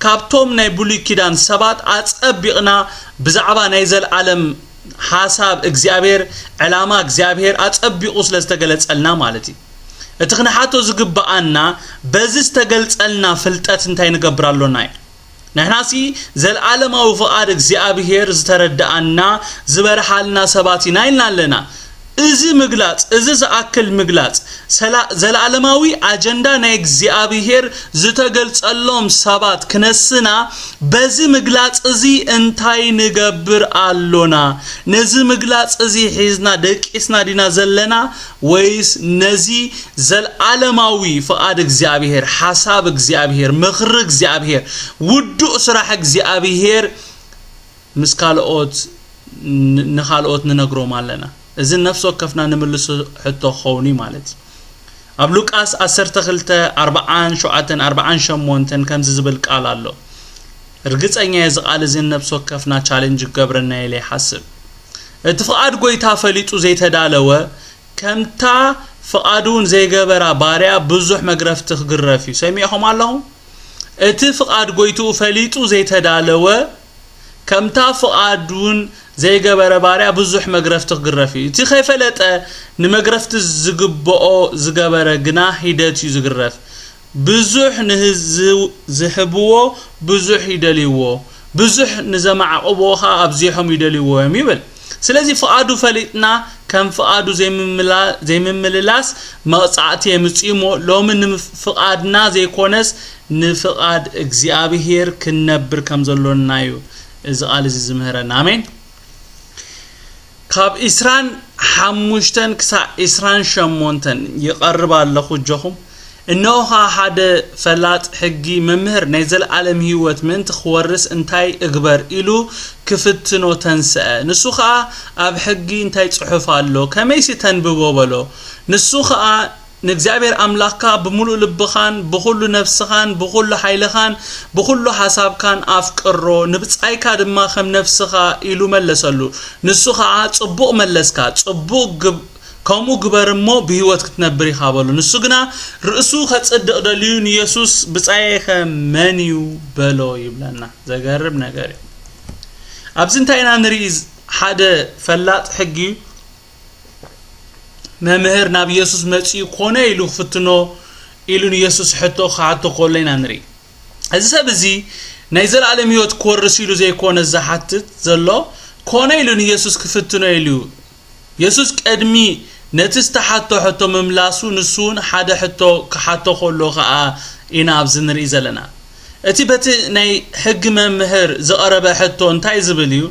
ካብቶም ናይ ብሉይ ኪዳን ሰባት ኣጸቢቕና ብዛዕባ ናይ ዘለኣለም ሓሳብ እግዚኣብሔር፣ ዕላማ እግዚኣብሔር ኣጸቢቑ ስለ ዝተገለጸልና ማለት እዩ። እቲ ክንሓቶ ዝግብኣና፣ በዚ ዝተገልጸልና ፍልጠት እንታይ ንገብር ኣሎና እዩ። ንሕናሲ ዘለኣለማዊ ፍቓድ እግዚኣብሔር ዝተረድኣና፣ ዝበርሃልና ሰባት ኢና ኢልና ኣለና። እዚ ምግላጽ፣ እዚ ዝኣክል ምግላጽ፣ ሰላ-፣ ዘለኣለማዊ ኣጀንዳ ናይ እግዚኣብሔር ዝተገልጸሎም ሰባት ክነስና፣ በዚ ምግላጽ እዚ እንታይ ንገብር ኣሎና? ነዚ ምግላጽ እዚ ሒዝና ደቂስና ዲና ዘለና? ወይስ ነዚ ዘለኣለማዊ ፍቓድ እግዚኣብሔር፣ ሓሳብ እግዚኣብሔር፣ ምኽሪ እግዚኣብሔር፣ ውዱእ ስራሕ እግዚኣብሔር ምስ ካልኦት ን-፣ ንኻልኦት ንነግሮም ኣለና? እዚ ነፍሲ ወከፍና ንምልሶ ሕቶ ክኸውን እዩ ማለት እዩ። ኣብ ሉቃስ ዓሰርተ ክልተ፣ ኣርብዓን ሸውዓተን፣ ኣርብዓን ሸሞንተን ከምዚ ዝብል ቃል ኣሎ። ርግጸኛ እየ፣ እዚ ቃል እዚ ነፍሲ ወከፍና ቻሌንጅ ክገብረና ኢለ ይሓስብ። እቲ ፍቓድ ጎይታ ፈሊጡ ዘይተዳለወ፣ ከምታ ፍቓዱ እውን ዘይገበራ ባርያ ብዙሕ መግረፍቲ ክግረፍ እዩ። ሰሚዕኹም ኣለኹም? እቲ ፍቓድ ጎይትኡ ፈሊጡ ዘይተዳለወ፣ ከምታ ፍቓድ እውን ዘይገበረ ባርያ ብዙሕ መግረፍቲ ክግረፍ እዩ። እቲ ከይፈለጠ ንመግረፍቲ ዝግብኦ ዝገበረ ግና ሂደት እዩ ዝግረፍ። ብዙሕ ንህዝ-፣ ዝህብዎ ብዙሕ ይደልይዎ፣ ብዙሕ ንዘማዕቕብዎ ኸኣ ኣብዚሖም ይደልይዎ እዮም ይብል። ስለዚ ፍቓዱ ፈሊጥና ከም ፍቓዱ ዘይምምላ-፣ ዘይምምልላስ መቕጻዕቲ የምጽእ እሞ፣ ሎሚ ንፍቓድና ዘይኮነስ ንፍቓድ እግዚኣብሔር ክንነብር ከም ዘሎና እዩ እዚ ቃል እዚ ዝምህረና። ኣሜን። ካብ ዕስራን ሓሙሽተን ክሳዕ ዕስራን ሸሞንተን ይቐርብ ኣለኹ፣ እጆኹም። እነሆ ኸኣ ሓደ ፈላጥ ሕጊ፣ "መምህር፣ ናይ ዘለኣለም ህይወት ምእንቲ ክወርስ እንታይ እግበር?" ኢሉ ክፍትኖ ተንስአ። ንሱ ኸኣ፣ "ኣብ ሕጊ እንታይ ጽሑፍ ኣሎ? ከመይሲ ተንብቦ?" በሎ። ንሱ ኸኣ፣ "ንእግዚኣብሔር ኣምላኽካ ብምሉእ ልብኻን ብኹሉ ነፍስኻን ብኹሉ ሓይልኻን ብኹሉ ሓሳብካን ኣፍቅሮ፣ ንብጻይካ ድማ ከም ነፍስኻ" ኢሉ መለሰሉ። ንሱ ኸኣ፣ "ጽቡቕ መለስካ፣ ጽቡቕ ግብ-፣ ከምኡ ግበር እሞ ብህይወት ክትነብር ኢኻ" በሎ። ንሱ ግና ርእሱ ከጽድቕ ደልዩ ንየሱስ፣ "ብጻየይኸ መን እዩ?" በሎ ይብለና። ዘገርም ነገር እዩ። ኣብዚ እንታይ ኢና ንርኢ? ሓደ ፈላጥ ሕጊ መምህር ናብ የሱስ መጺኡ፣ "ኮነ ኢሉ ክፍትኖ?" ኢሉ ንየሱስ ሕቶ ክሓቶ ከሎ ኢና ንርኢ። እዚ ሰብ እዚ ናይ ዘለኣለም ህይወት ክወርስ ኢሉ ዘይኮነ ዝሓትት ዘሎ፣ ኮነ ኢሉ ንየሱስ ክፍትኖ ኢሉ እዩ። የሱስ ቅድሚ ነቲ ዝተሓቶ ሕቶ ምምላሱ፣ ንሱ እውን ሓደ ሕቶ ክሓቶ ከሎ ኸኣ ኢና ኣብዚ ንርኢ ዘለና። እቲ በቲ ናይ ሕጊ መምህር ዝቐረበ ሕቶ እንታይ ዝብል እዩ?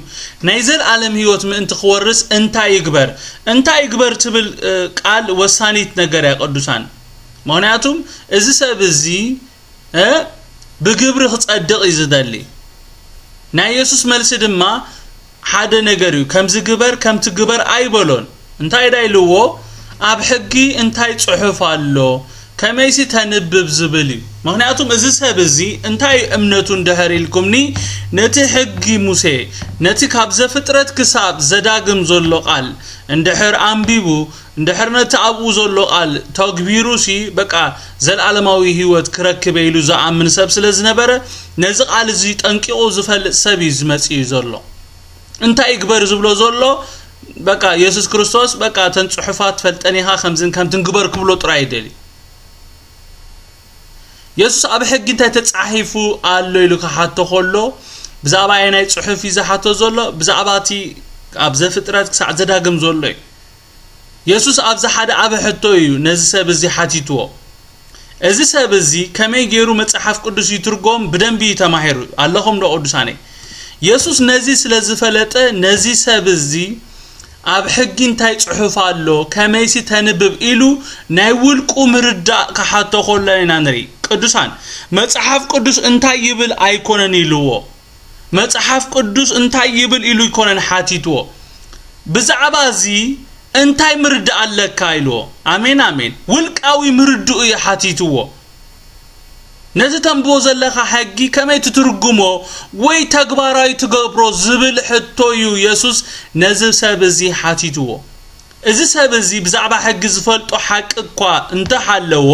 "ናይ ዘለኣለም ህይወት ምእንቲ ክወርስ እንታይ ይግበር?" እንታይ ይግበር ትብል፣ እ፣ ቃል ወሳኒት ነገር እያ፣ ቅዱሳን። ምኽንያቱም እዚ ሰብ እዚ፣ እ፣ ብግብሪ ክጸድቕ እዩ ዝደሊ። ናይ የሱስ መልሲ ድማ ሓደ ነገር እዩ። "ከምዚ ግበር፣ ከምቲ ግበር" ኣይበሎን። እንታይ ዳ ኢልዎ? "ኣብ ሕጊ እንታይ ጽሑፍ ኣሎ? ከመይሲ ተንብብ?" ዝብል እዩ። ምኽንያቱም እዚ ሰብ እዚ እንታይ እዩ እምነቱ እንድሕር ኢልኩምኒ፣ ነቲ ሕጊ ሙሴ፣ ነቲ ካብ ዘፍጥረት ክሳብ ዘዳግም ዘሎ ቃል እንድሕር ኣንቢቡ፣ እንድሕር ነቲ ኣብኡ ዘሎ ቃል ተግቢሩሲ፣ በቃ፣ ዘልኣለማዊ ህይወት ክረክብ ኢሉ ዝኣምን ሰብ ስለ ዝነበረ፣ ነዚ ቃል እዚ ጠንቂቑ ዝፈልጥ ሰብ እዩ ዝመጽእ እዩ ዘሎ። እንታይ ይግበር ዝብሎ ዘሎ? በቃ፣ የሱስ ክርስቶስ፣ በቃ፣ "እተን ጽሑፋት ትፈልጠን ኢኻ፣ ከምዝን ከምትን ግበር" ክብሎ ጥራይ ይደሊ። የሱስ ኣብ ሕጊ እንታይ ተጻሒፉ ኣሎ ኢሉ ክሓቶ ከሎ፣ ብዛዕባ ኣየናይ ጽሑፍ እዩ ዝሓቶ ዘሎ? ብዛዕባ እቲ ኣብ ዘፍጥረት ክሳዕ ዘዳግም ዘሎ እዩ። የሱስ ኣብዚ ሓደ ዓቢ ሕቶ እዩ ነዚ ሰብ እዚ ሓቲትዎ። እዚ ሰብ እዚ ከመይ ገይሩ መጽሓፍ ቅዱስ ይትርጎም ብደንቢ እዩ ተማሂሩ። ኣለኹም ዶ ቅዱሳነይ? የሱስ ነዚ ስለ ዝፈለጠ፣ ነዚ ሰብ እዚ ኣብ ሕጊ እንታይ ጽሑፍ ኣሎ፣ ከመይሲ ተንብብ ኢሉ ናይ ውልቁ ምርዳእ ክሓቶ ከሎ ኢና ንርኢ። ቅዱሳን፣ መጽሓፍ ቅዱስ እንታይ ይብል ኣይኮነን ኢልዎ። መጽሓፍ ቅዱስ እንታይ ይብል ኢሉ ኣይኮነን ሓቲትዎ። ብዛዕባ እዚ እንታይ ምርዳእ ኣለካ ኢልዎ። ኣሜን፣ ኣሜን። ውልቃዊ ምርድኡ እዩ ሓቲትዎ። ነዚ ተንብቦ ዘለኻ ሕጊ ከመይ ትትርጉሞ ወይ ተግባራዊ ትገብሮ ዝብል ሕቶ እዩ የሱስ ነዚ ሰብ እዚ ሓቲትዎ። እዚ ሰብ እዚ ብዛዕባ ሕጊ ዝፈልጦ ሓቂ እኳ እንተሃለዎ፣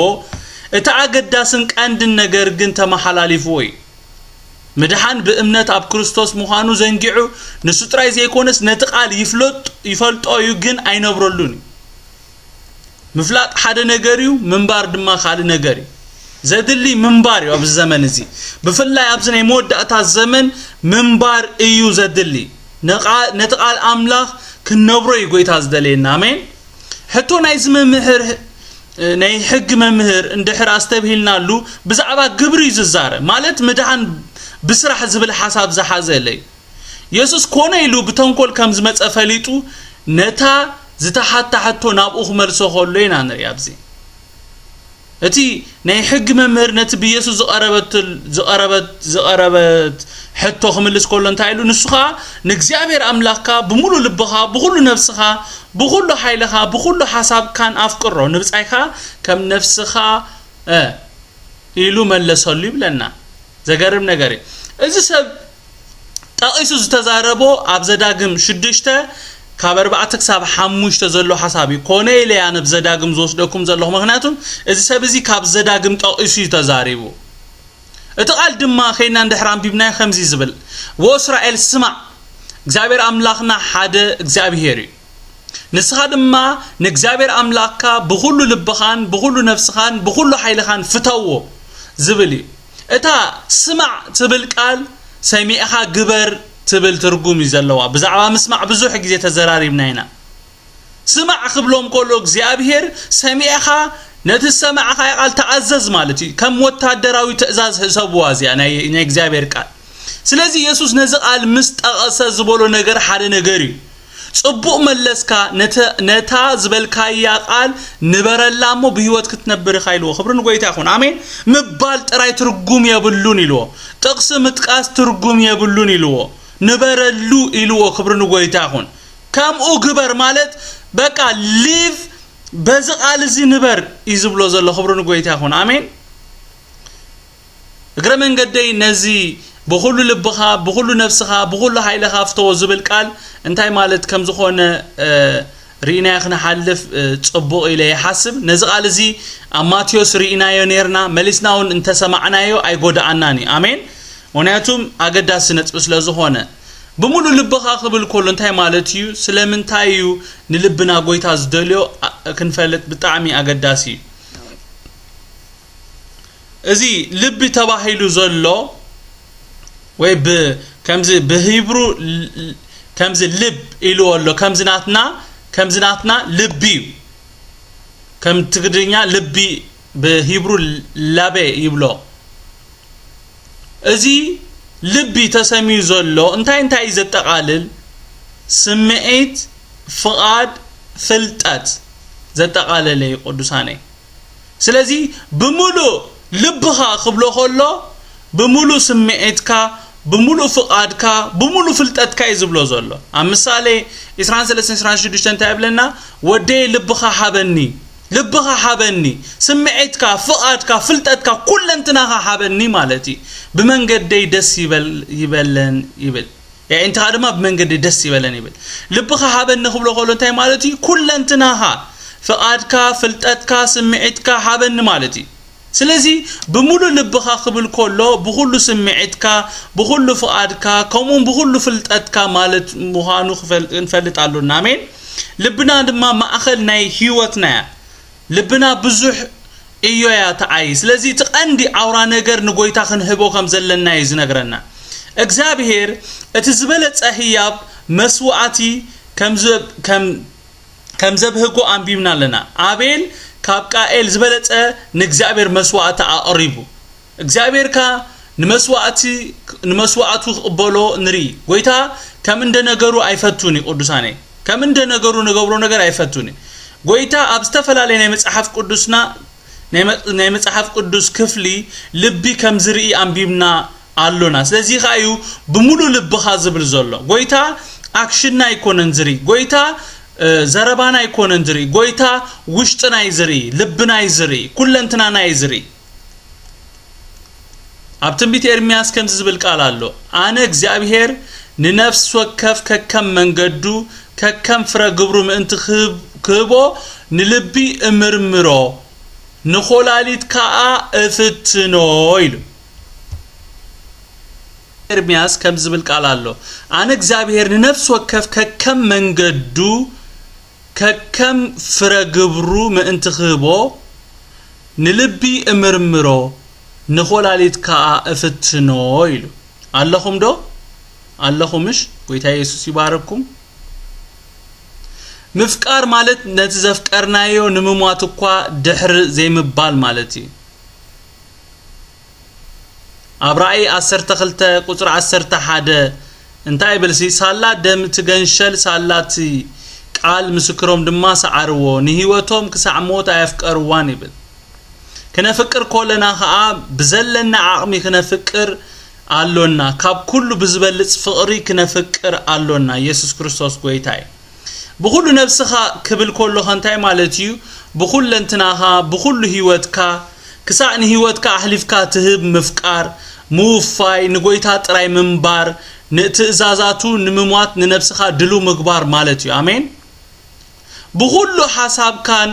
እቲ ኣገዳስን ቀንድን ነገር ግን ተመሓላሊፍዎ እዩ። ምድሓን ብእምነት ኣብ ክርስቶስ ምዃኑ ዘንጊዑ፣ ንሱ ጥራይ ዘይኮነስ ነቲ ቃል ይፍለጥ-፣ ይፈልጦ እዩ፣ ግን ኣይነብረሉን እዩ። ምፍላጥ ሓደ ነገር እዩ፣ ምንባር ድማ ካልእ ነገር እዩ። ዘድሊ ምንባር እዩ ኣብዚ ዘመን እዚ። ብፍላይ ኣብዚ ናይ መወዳእታ ዘመን ምንባር እዩ ዘድሊ። ነቓ-፣ ነቲ ቃል ኣምላኽ ክንነብሮ እዩ ጎይታ ዝደልየና። ኣሜን። ሕቶ ናይዚ መምህር፣ ናይ ሕጊ መምህር እንድሕር ኣስተብሂልናሉ፣ ብዛዕባ ግብሪ እዩ ዝዛረብ። ማለት ምድሓን ብስራሕ ዝብል ሓሳብ ዝሓዘ የለ እዩ። የሱስ ኮነ ኢሉ ብተንኮል ከም ዝመጸ ፈሊጡ፣ ነታ ዝተሓታ ሕቶ ናብኡ ክመልሶ ከሎ ኢና ንርኢ ኣብዚ። እቲ ናይ ሕጊ መምህር ነቲ ብየሱስ ዝቐረበት-፣ ዝቐረበት-፣ ዝቐረበት ሕቶ ክምልስ ከሎ እንታይ ኢሉ? ንሱ ኸኣ፣ "ንእግዚኣብሔር ኣምላኽካ ብምሉእ ልብኻ፣ ብኹሉ ነፍስኻ፣ ብኹሉ ሓይልኻ፣ ብኹሉ ሓሳብካን ኣፍቅሮ፣ ንብጻይካ ከም ነፍስኻ፣ እ፣ ኢሉ መለሰሉ" ይብለና። ዘገርም ነገር እዩ። እዚ ሰብ ጠቒሱ ዝተዛረቦ ኣብ ዘዳግም ሽዱሽተ ካብ ኣርባዕተ ክሳብ ሓሙሽተ ዘሎ ሓሳብ እዩ። ኮነ ኢለ እያ ናብ ዘዳግም ዝወስደኩም ዘለኹ፣ ምኽንያቱም እዚ ሰብ እዚ ካብ ዘዳግም ጠቒሱ እዩ ተዛሪቡ። እቲ ቃል ድማ ኸይድና እንድሕር ኣንቢብናዮ ከምዚ ዝብል፣ "ወእስራኤል ስማዕ፣ እግዚኣብሔር ኣምላኽና ሓደ እግዚኣብሔር እዩ። ንስኻ ድማ ንእግዚኣብሔር ኣምላኽካ ብኹሉ ልብኻን ብኹሉ ነፍስኻን ብኹሉ ሓይልኻን ፍተዎ" ዝብል እዩ። እታ ስማዕ ትብል ቃል ሰሚዕኻ ግበር ትብል ትርጉም እዩ ዘለዋ። ብዛዕባ ምስማዕ ብዙሕ ግዜ ተዘራሪብና ኢና። ስማዕ ክብሎም ከሎ እግዚኣብሔር ሰሚዕኻ ነቲ ዝሰማዕኻዮ ቃል ተኣዘዝ ማለት እዩ። ከም ወታደራዊ ትእዛዝ ሕሰብዋ እዚኣ ናይ፣ ናይ እግዚኣብሔር ቃል። ስለዚ የሱስ ነዚ ቃል ምስ ጠቐሰ ዝበሎ ነገር ሓደ ነገር እዩ። ጽቡቕ መለስካ፣ ነተ-፣ ነታ ዝበልካያ ቃል ንበረላ እሞ ብህይወት ክትነብር ኢኻ ኢልዎ። ክብሪ ንጎይታ ይኹን። ኣሜን። ምባል ጥራይ ትርጉም የብሉን ኢልዎ። ጥቕሲ ምጥቃስ ትርጉም የብሉን ኢልዎ። ንበረሉ ኢልዎ። ክብሪ ንጎይታ ይኹን። ከምኡ ግበር ማለት በቃ ሊቭ፣ በዚ ቃል እዚ ንበር እዩ ዝብሎ ዘሎ። ክብሪ ንጎይታ ይኹን። ኣሜን። እግረ መንገደይ ነዚ ብኹሉ ልብኻ፣ ብኹሉ ነፍስኻ፣ ብኹሉ ሓይልኻ ፍተዎ ዝብል ቃል እንታይ ማለት ከም ዝኾነ፣ እ፣ ርኢናዮ ክንሓልፍ፣ እ፣ ጽቡቕ ኢለ ይሓስብ። ነዚ ቃል እዚ ኣብ ማቴዎስ ርኢናዮ ኔርና፣ መሊስና እውን እንተሰማዕናዮ ኣይጎድኣናን እዩ። ኣሜን። ምኽንያቱም ኣገዳሲ ነጥቢ ስለ ዝኾነ። ብምሉእ ልብኻ ክብል ከሎ እንታይ ማለት እዩ? ስለምንታይ እዩ ንልብና ጎይታ ዝደልዮ ኣ-፣ ክንፈልጥ ብጣዕሚ ኣገዳሲ እዩ። እዚ ልቢ ተባሂሉ ዘሎ ወይ ብ-፣ ከምዚ ብሂብሩ ል-፣ ከምዚ ልብ ኢልዎ ኣሎ፣ ከምዚ ናትና፣ ከምዚ ናትና ልቢ እዩ። ከም ትግርኛ ልቢ ብሂብሩ ላቤ ይብሎ። እዚ ልቢ ተሰምዩ ዘሎ እንታይ እንታይ እዩ ዘጠቓልል? ስምዒት፣ ፍቓድ፣ ፍልጠት ዘጠቓለለ እዩ ቅዱሳነይ። ስለዚ ብምሉእ ልብኻ ክብሎ ከሎ ብምሉእ ስምዒትካ፣ ብምሉእ ፍቓድካ፣ ብምሉእ ፍልጠትካ እዩ ዝብሎ ዘሎ። ኣብ ምሳሌ ዕስራን ሰለስተን ዕስራን ሽዱሽተን እንታይ ይብለና? "ወደየ ልብኻ ሓበኒ፣ ልብኻ ሓበኒ፣ ስምዒትካ፣ ፍቓድካ፣ ፍልጠትካ፣ ኩለንትናኻ ሓበኒ" ማለት እዩ። "ብመንገደይ ደስ ይበል-፣ ይበለን" ይብል። የዒንትኻ ድማ ብመንገደይ ደስ ይበለን ይብል። ልብኻ ሓበኒ ክብሎ ከሎ እንታይ ማለት እዩ? ኩለንትናኻ፣ ፍቓድካ፣ ፍልጠትካ፣ ስምዒትካ ሓበኒ ማለት እዩ። ስለዚ ብምሉእ ልብኻ ክብል ከሎ ብኹሉ ስምዒትካ፣ ብኹሉ ፍቓድካ፣ ከምኡውን ብኹሉ ፍልጠትካ ማለት ምዃኑ ክፈል-፣ ክንፈልጥ ኣሎና። ኣሜን። ልብና ድማ ማእኸል ናይ ህይወትና እያ። ልብና ብዙሕ እዮ እያ ትዓይ። ስለዚ እቲ ቀንዲ ኣውራ ነገር ንጎይታ ክንህቦ ከም ዘለና እዩ ዝነግረና። እግዚኣብሔር እቲ ዝበለጸ ህያብ መስዋዕቲ ከም ዘ-፣ ከም ከም ዘብህጎ ኣንቢብና ኣለና። ኣቤል ካብ ቃኤል ዝበለጸ ንእግዚኣብሔር መስዋዕቲ ኣቕሪቡ። እግዚኣብሔር ከኣ ንመስዋዕቲ፣ ንመስዋዕቱ ክቕበሎ ንርኢ። ጎይታ ከም እንደ ነገሩ ኣይፈቱን እዩ፣ ቅዱሳነይ። ከም እንደ ነገሩ ንገብሮ ነገር ኣይፈቱን እዩ። ጎይታ ኣብ ዝተፈላለየ ናይ መጽሓፍ ቅዱስና፣ ናይ መ-፣ ናይ መጽሓፍ ቅዱስ ክፍሊ ልቢ ከም ዝርኢ ኣንቢብና ኣሎና። ስለዚ ከኣ እዩ ብምሉእ ልብኻ ዝብል ዘሎ። ጎይታ ኣክሽንና ኣይኮነን ዝርኢ። ጎይታ፣ እ፣ ዘረባና ኣይኮነን ዝርኢ። ጎይታ ውሽጥና እዩ ዝርኢ፣ ልብና እዩ ዝርኢ፣ ኩለንትናና እዩ ዝርኢ። ኣብ ትንቢት ኤርምያስ ከምዚ ዝብል ቃል ኣሎ፣ "ኣነ እግዚኣብሔር ንነፍሲ ወከፍ ከከም መንገዱ፣ ከከም ፍረ ግብሩ ምእንቲ ክህብ-፣ ክህቦ ንልቢ እምርምሮ፣ ንኾላሊት ከኣ እፍትኖ" ኢሉ። ኤርምያስ ከምዚ ዝብል ቃል ኣሎ፣ "ኣነ እግዚኣብሔር ንነፍሲ ወከፍ ከከም መንገዱ፣ ከከም ፍረ ግብሩ ምእንቲ ክህቦ፣ ንልቢ እምርምሮ፣ ንኾላሊት ከኣ እፍትኖ" ኢሉ። ኣለኹም ዶ? ኣለኹምሽ? ጎይታ የሱስ ይባርኩም። ምፍቃር ማለት ነቲ ዘፍቀርናዮ ንምሟት እኳ ድሕሪ ዘይምባል ማለት እዩ። ኣብ ራእይ ዓሰርተ ክልተ ቁጽሪ ዓሰርተ ሓደ እንታይ ይብል ሲ? "ሳላ ደም እቲ ገንሸል፣ ሳላ እቲ ቃል ምስክሮም ድማ ሰዓርዎ፣ ንህይወቶም ክሳዕ ሞት ኣየፍቀርዋን" ይብል። ክነፍቅር ከለና ኸኣ ብዘለና ዓቕሚ ክነፍቅር ኣሎና። ካብ ኩሉ ብዝበልጽ ፍቕሪ ክነፍቅር ኣሎና። ኢየሱስ ክርስቶስ ጎይታ እዩ። ብኹሉ ነብስኻ ክብል ከሎኻ እንታይ ማለት እዩ? ብኹለንትናኻ፣ ብኹሉ ህይወትካ፣ ክሳዕ ንህይወትካ ኣሕሊፍካ ትህብ ምፍቃር፣ ምውፋይ፣ ንጎይታ ጥራይ ምንባር፣ ንትእዛዛቱ ንምሟት ንነብስኻ ድሉ ምግባር ማለት እዩ። ኣሜን። ብኹሉ ሓሳብካን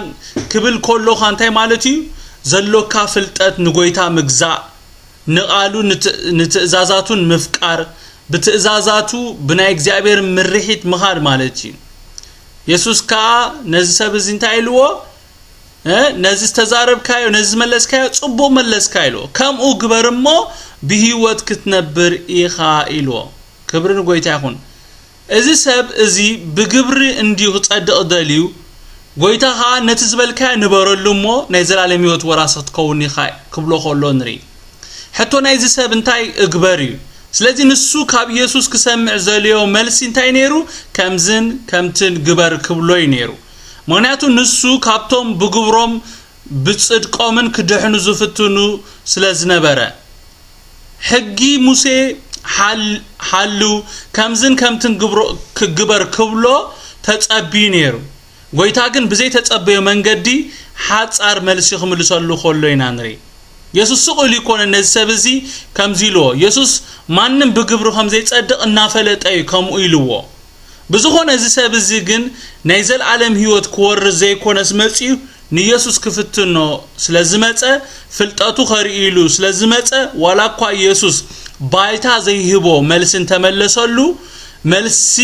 ክብል ከሎኻ እንታይ ማለት እዩ? ዘሎካ ፍልጠት ንጎይታ ምግዛእ፣ ንቓሉ ንት-፣ ንትእዛዛቱን ምፍቃር፣ ብትእዛዛቱ ብናይ እግዚኣብሔር ምርሒት ምኻድ ማለት እዩ። የሱስ ከኣ ነዚ ሰብ እዚ እንታይ ኢልዎ? እ፣ ነዚ ዝተዛረብካዮ፣ ነዚ ዝመለስካዮ ጽቡቕ መለስካ ኢልዎ። ከምኡ ግበር እሞ ብህይወት ክትነብር ኢኻ ኢልዎ። ክብሪ ንጎይታ ይኹን። እዚ ሰብ እዚ ብግብሪ እንድዩ ክጸድቕ ደልዩ፣ ጎይታ ኸኣ ነቲ ዝበልካዮ ንበረሉ እሞ ናይ ዘላለም ህይወት ወራሲ ክትከውን ኢኻ ክብሎ ከሎ ንርኢ። ሕቶ ናይዚ ሰብ እንታይ እግበር እዩ? ስለዚ ንሱ ካብ ኢየሱስ ክሰምዕ ዘልዮ መልሲ እንታይ ነይሩ? ከምዝን ከምትን ግበር ክብሎ እዩ ነይሩ። ምኽንያቱ ንሱ ካብቶም ብግብሮም ብጽድቆምን ክድሕኑ ዝፍትኑ ስለ ዝነበረ፣ ሕጊ ሙሴ ሓል-፣ ሓሉ ከምዝን ከምትን ግብሮ-፣ ክግበር ክብሎ ተጸብዩ ነይሩ። ጎይታ ግን ብዘይተጸበዮ መንገዲ ሓጻር መልሲ ክምልሰሉ ከሎ ኢና ንርኢ። የሱስ ስቕ ኢሉ ይኮነ ነዚ ሰብ እዚ ከምዚ ኢልዎ። የሱስ ማንም ብግብሩ ከም ዘይጸድቕ እናፈለጠ እዩ ከምኡ ኢልዎ። ብዝኾነ እዚ ሰብ እዚ ግን ናይ ዘልኣለም ህይወት ክወርስ ዘይኮነስ መጺኡ ንየሱስ ክፍትኖ ስለ ዝመጸ፣ ፍልጠቱ ከርኢ ኢሉ ስለ ዝመጸ፣ ዋላ እኳ የሱስ ባይታ ዘይህቦ መልሲ እንተመለሰሉ፣ መልሲ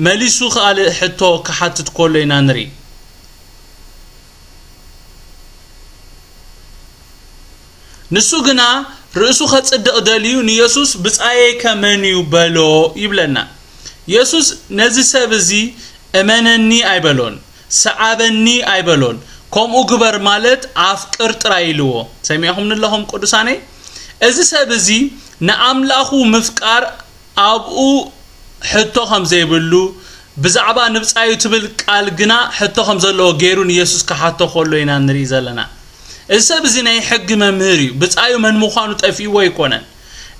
መሊሱ ካልእ ሕቶ ክሓትት ከሎ ኢና ንርኢ። ንሱ ግና ርእሱ ኸጽድቕ ደልዩ ንየሱስ፣ "ብጻየይከ መን እዩ?" በሎ ይብለና። የሱስ ነዚ ሰብ እዚ፣ "እመነኒ" ኣይበሎን፣ "ሰዓበኒ" ኣይበሎን። ከምኡ ግበር ማለት ኣፍቅር ጥራይ ኢልዎ። ሰሚዕኹምኒ ኣለኹም ቅዱሳነይ? እዚ ሰብ እዚ ንኣምላኹ ምፍቃር ኣብኡ ሕቶ ከም ዘይብሉ፣ ብዛዕባ ንብጻዩ ትብል ቃል ግና ሕቶ ከም ዘለዎ ገይሩ ንየሱስ ክሓቶ ከሎ ኢና ንርኢ ዘለና። እዚ ሰብ እዚ ናይ ሕጊ መምህር እዩ። ብጻዩ መን ምዃኑ ጠፊእዎ ኣይኮነን።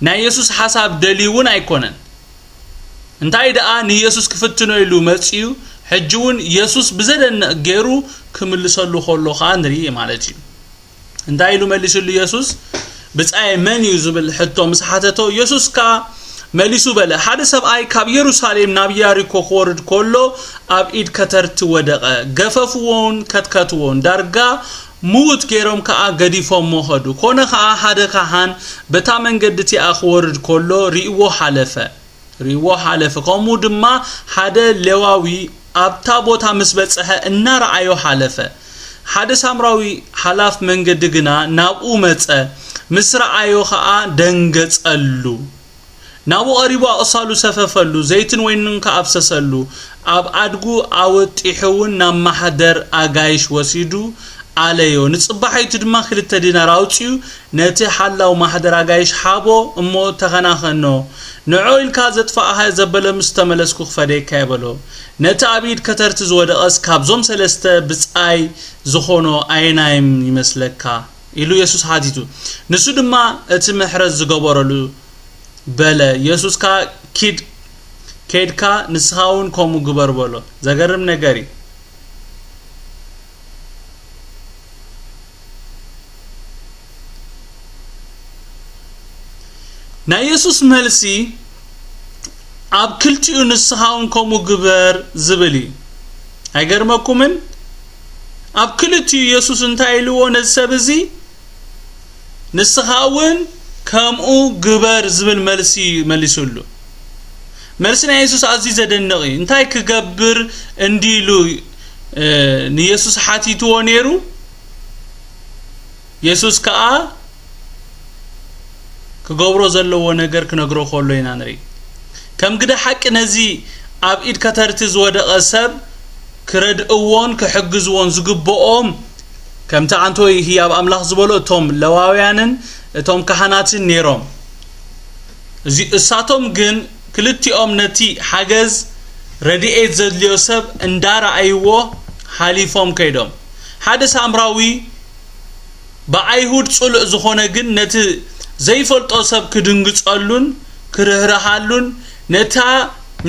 ናይ የሱስ ሓሳብ ደልዩ እውን ኣይኮነን። እንታይ ደኣ ንየሱስ ክፍትኖ ኢሉ መጺኡ፣ ሕጂ እውን የሱስ ብዘደንቕ ገይሩ ክምልሰሉ ከሎ ኸኣ ንርኢ ማለት እዩ። እንታይ ኢሉ መሊስሉ የሱስ? "ብጻየ መን እዩ?" ዝብል ሕቶ ምስ ሓተቶ፣ የሱስ ከኣ መሊሱ በለ፣ "ሓደ ሰብኣይ ካብ የሩሳሌም ናብ ያሪኮ ክወርድ ከሎ ኣብ ኢድ ከተርቲ ወደቐ። ገፈፍዎን ከትከትዎን፣ ዳርጋ ምዉት ገይሮም ከኣ ገዲፎሞ ኸዱ። ኮነ ኸኣ ሓደ ካህን በታ መንገዲ እቲኣ ክወርድ ከሎ ርእይዎ ሓለፈ።" ርእይዎ ሓለፈ። ከምኡ ድማ ሓደ ሌዋዊ ኣብታ ቦታ ምስ በጽሐ እናረኣዮ ሓለፈ። ሓደ ሳምራዊ ሓላፍ መንገዲ ግና ናብኡ መጸ፣ ምስ ረኣዮ ኸኣ ደንገጸሉ። ናብኡ ቀሪቡ ኣቕሳሉ ሰፈፈሉ፣ ዘይትን ወይንን ከኣ ኣፍሰሰሉ። ኣብ ኣድጉ ኣወጢሑ እውን ናብ ማሕደር ኣጋይሽ ወሲዱ ኣለዮ። ንጽባሒቱ ድማ ክልተ ዲናር ኣውጺኡ ነቲ ሓላው ማሕደር ኣጋይሽ ሃቦ እሞ ተኸናኸኖ። "ንዑ ኢልካ ዘጥፋእኻዮ ዘበለ ምስ ተመለስኩ ክፈደየካ" ይበሎ። ነቲ ኣብ ኢድ ከተርቲ ዝወደቐስ፣ "ካብዞም ሰለስተ ብጻይ ዝኾኖ ኣየናይም ይመስለካ?" ኢሉ የሱስ ሓቲቱ። ንሱ ድማ እቲ ምሕረት ዝገበረሉ በለ። የሱስ ከኣ፣ "ኪድ፣ ኬድካ ንስኻ እውን ከምኡ ግበር" በሎ። ዘገርም ነገር እዩ። ናይ የሱስ መልሲ ኣብ ክልቲኡ "ንስኻ እውን ከምኡ ግበር" ዝብል እዩ። ኣይገርመኩምን? ኣብ ክልቲኡ የሱስ እንታይ ኢልዎ ነዚ ሰብ እዚ? "ንስኻ እውን ከምኡ ግበር" ዝብል መልሲ መሊሱሉ። መልሲ ናይ የሱስ ኣዝዩ ዘደንቕ እዩ። እንታይ ክገብር እንዲሉ፣ እ፣ ንየሱስ ሓቲትዎ ነይሩ? የሱስ ከኣ ክገብሮ ዘለዎ ነገር ክነግሮ ከሎ ኢና ንርኢ። ከም ግደ ሓቂ ነዚ ኣብ ኢድ ከተርቲ ዝወደቐ ሰብ ክረድእዎን ክሕግዝዎን ዝግብኦም፣ ከምቲ ኣንቶይ ህያብ ኣምላኽ ዝበሎ፣ እቶም ለዋውያንን እቶም ካህናትን ነይሮም። እዚ፣ እሳቶም ግን ክልቲኦም ነቲ ሓገዝ ረድኤት ዘድልዮ ሰብ እንዳረኣይዎ ሓሊፎም ከይዶም። ሓደ ሳምራዊ ብኣይሁድ ጽሉእ ዝኾነ ግን ነቲ ዘይፈልጦ ሰብ ክድንግጸሉን ክርህርሃሉን ነታ፣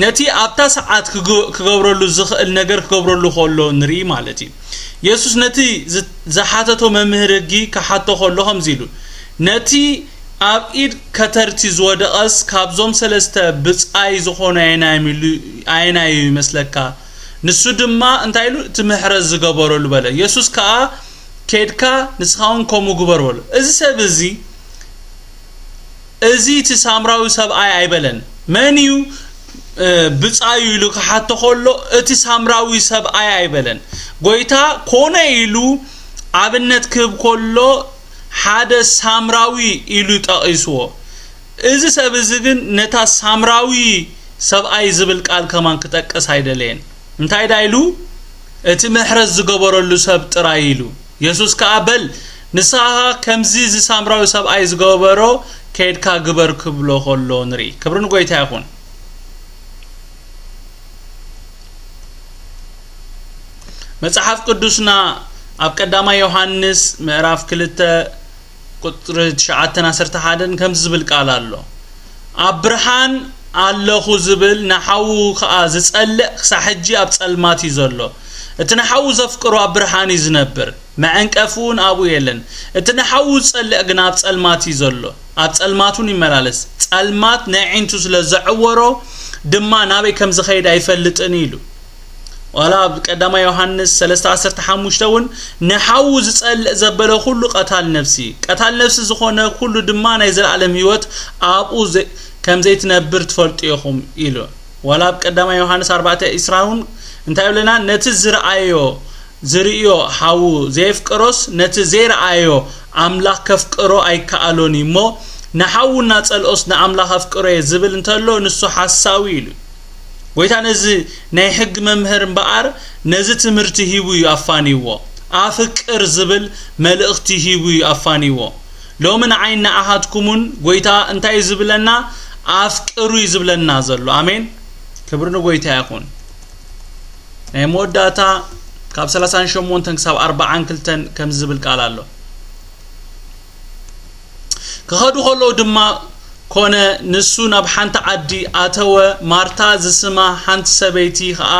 ነቲ ኣብታ ሰዓት ክግ-፣ ክገብረሉ ዝኽእል ነገር ክገብረሉ ከሎ ንርኢ ማለት እዩ። የሱስ ነቲ ዝ-፣ ዝሓተቶ መምህር ሕጊ ክሓቶ ከሎ ከምዚ ኢሉ፣ "ነቲ ኣብ ኢድ ከተርቲ ዝወደቐስ ካብዞም ሰለስተ ብጻይ ዝኾነ ኣየናይ ኢሉ-፣ ኣየናይ እዩ ይመስለካ?" ንሱ ድማ እንታይ ኢሉ? "እቲ ምሕረት ዝገበረሉ" በለ። የሱስ ከኣ፣ "ኬድካ ንስኻ እውን ከምኡ ግበር" በሎ። እዚ ሰብ እዚ፣ እዚ እቲ ሳምራዊ ሰብኣይ ኣይበለን። መን እዩ፣ እ፣ ብጻዩ ኢሉ ክሓቶ ከሎ፣ እቲ ሳምራዊ ሰብኣይ ኣይበለን። ጎይታ ኮነ ኢሉ ኣብነት ክህብ ከሎ፣ ሓደ ሳምራዊ ኢሉ ጠቒስዎ። እዚ ሰብ እዚ ግን ነታ ሳምራዊ ሰብኣይ ዝብል ቃል ከማን ክጠቅስ ኣይደለየን። እንታይ ዳ ኢሉ? "እቲ ምሕረት ዝገበረሉ ሰብ ጥራይ" ኢሉ። የሱስ ከኣ፣ "በል ንስኻ ከምዚ እዚ ሳምራዊ ሰብኣይ ዝገበሮ ከይድካ ግበር ክብሎ ከሎ ንርኢ። ክብሪ ንጎይታ ይኹን። መጽሓፍ ቅዱስና ኣብ ቀዳማይ ዮሃንስ ምዕራፍ ክልተ ቁጽሪ ትሽዓተን ዓሰርተ ሓደን ከምዚ ዝብል ቃል ኣሎ። ኣብ ብርሃን ኣለኹ ዝብል ንሓዉ ከኣ ዝጸልእ ክሳዕ ሕጂ ኣብ ጸልማት እዩ ዘሎ። እቲ ንሓዉ ዘፍቅሮ ኣብ ብርሃን እዩ ዝነብር፣ መዐንቀፊ እውን ኣብኡ የለን። እቲ ንሓዉ ዝጸልእ ግና ኣብ ጸልማት እዩ ዘሎ፣ ኣብ ጸልማት እውን ይመላለስ። ጸልማት ነዒንቱ ስለ ዘዕወሮ ድማ ናበይ ከም ዝኸይድ ኣይፈልጥን እዩ ኢሉ። ዋላ ኣብ ቀዳማይ ዮሃንስ ሰለስተ ዓሰርተ ሓሙሽተ እውን ንሓዉ ዝጸልእ ዘበለ ኩሉ ቀታል ነፍሲ፣ ቀታል ነፍሲ ዝኾነ ኩሉ ድማ ናይ ዘለኣለም ህይወት ኣብኡ ዘ-፣ ከም ዘይትነብር ትፈልጡ ኢኹም ኢሉ። ዋላ ኣብ ቀዳማይ ዮሃንስ ኣርባዕተ ዕስራ እውን እንታይ ይብለና? ነቲ ዝረኣዮ ዝርእዮ ሓዉ ዘየፍቅሮስ ነቲ ዘይረኣዮ ኣምላኽ ከፍቅሮ ኣይከኣሎን እዩ እሞ፣ ንሓዉ እናጸልኦስ ንኣምላኽ ኣፍቅሮ እየ ዝብል እንተሎ ንሱ ሓሳዊ ኢሉ። ጎይታ ነዚ ናይ ሕጊ መምህር እምበኣር ነዚ ትምህርቲ ሂቡ እዩ ኣፋንይዎ። ኣፍቅር ዝብል መልእኽቲ ሂቡ እዩ ኣፋንይዎ። ሎሚ ንዓይ ንኣኻትኩምን ጎይታ እንታይ እዩ ዝብለና? ኣፍቅሩ እዩ ዝብለና ዘሎ። ኣሜን። ክብሪ ንጎይታ ይኹን። ናይ መወዳእታ ካብ ሰላሳን ሸሞንተን ክሳብ ኣርባዓን ክልተን ከምዚ ዝብል ቃል ኣሎ። ክኸዱ ከለዉ ድማ ኮነ፣ ንሱ ናብ ሓንቲ ዓዲ ኣተወ። ማርታ ዝስማ ሓንቲ ሰበይቲ ኸኣ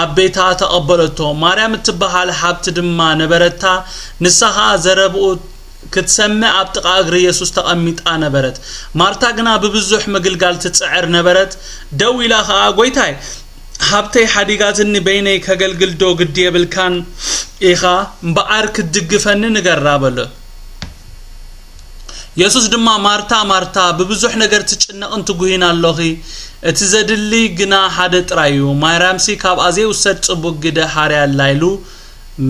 ኣብ ቤታ ተቐበለቶ። ማርያም እትበሃል ሓብቲ ድማ ነበረታ። ንሳ ኸኣ ዘረብኡ ክትሰምዕ ኣብ ጥቓ እግሪ የሱስ ተቐሚጣ ነበረት። ማርታ ግና ብብዙሕ ምግልጋል ትጽዕር ነበረት። ደው ኢላ ኸኣ፣ "ጐይታይ፣ ሓብተይ ሓዲጋትኒ በይነይ ከገልግል ዶ ግዲ የብልካን ኢኻ? እምበኣር ክትድግፈኒ ንገራ" በሎ። የሱስ ድማ፣ "ማርታ፣ ማርታ፣ ብብዙሕ ነገር ትጭነቕን ትጉህይን ኣሎኺ። እቲ ዘድሊ ግና ሓደ ጥራይ እዩ። ማርያምሲ ካብኣ ዘይውሰድ ጽቡቕ ግደ ሓርያ ኣላ" ኢሉ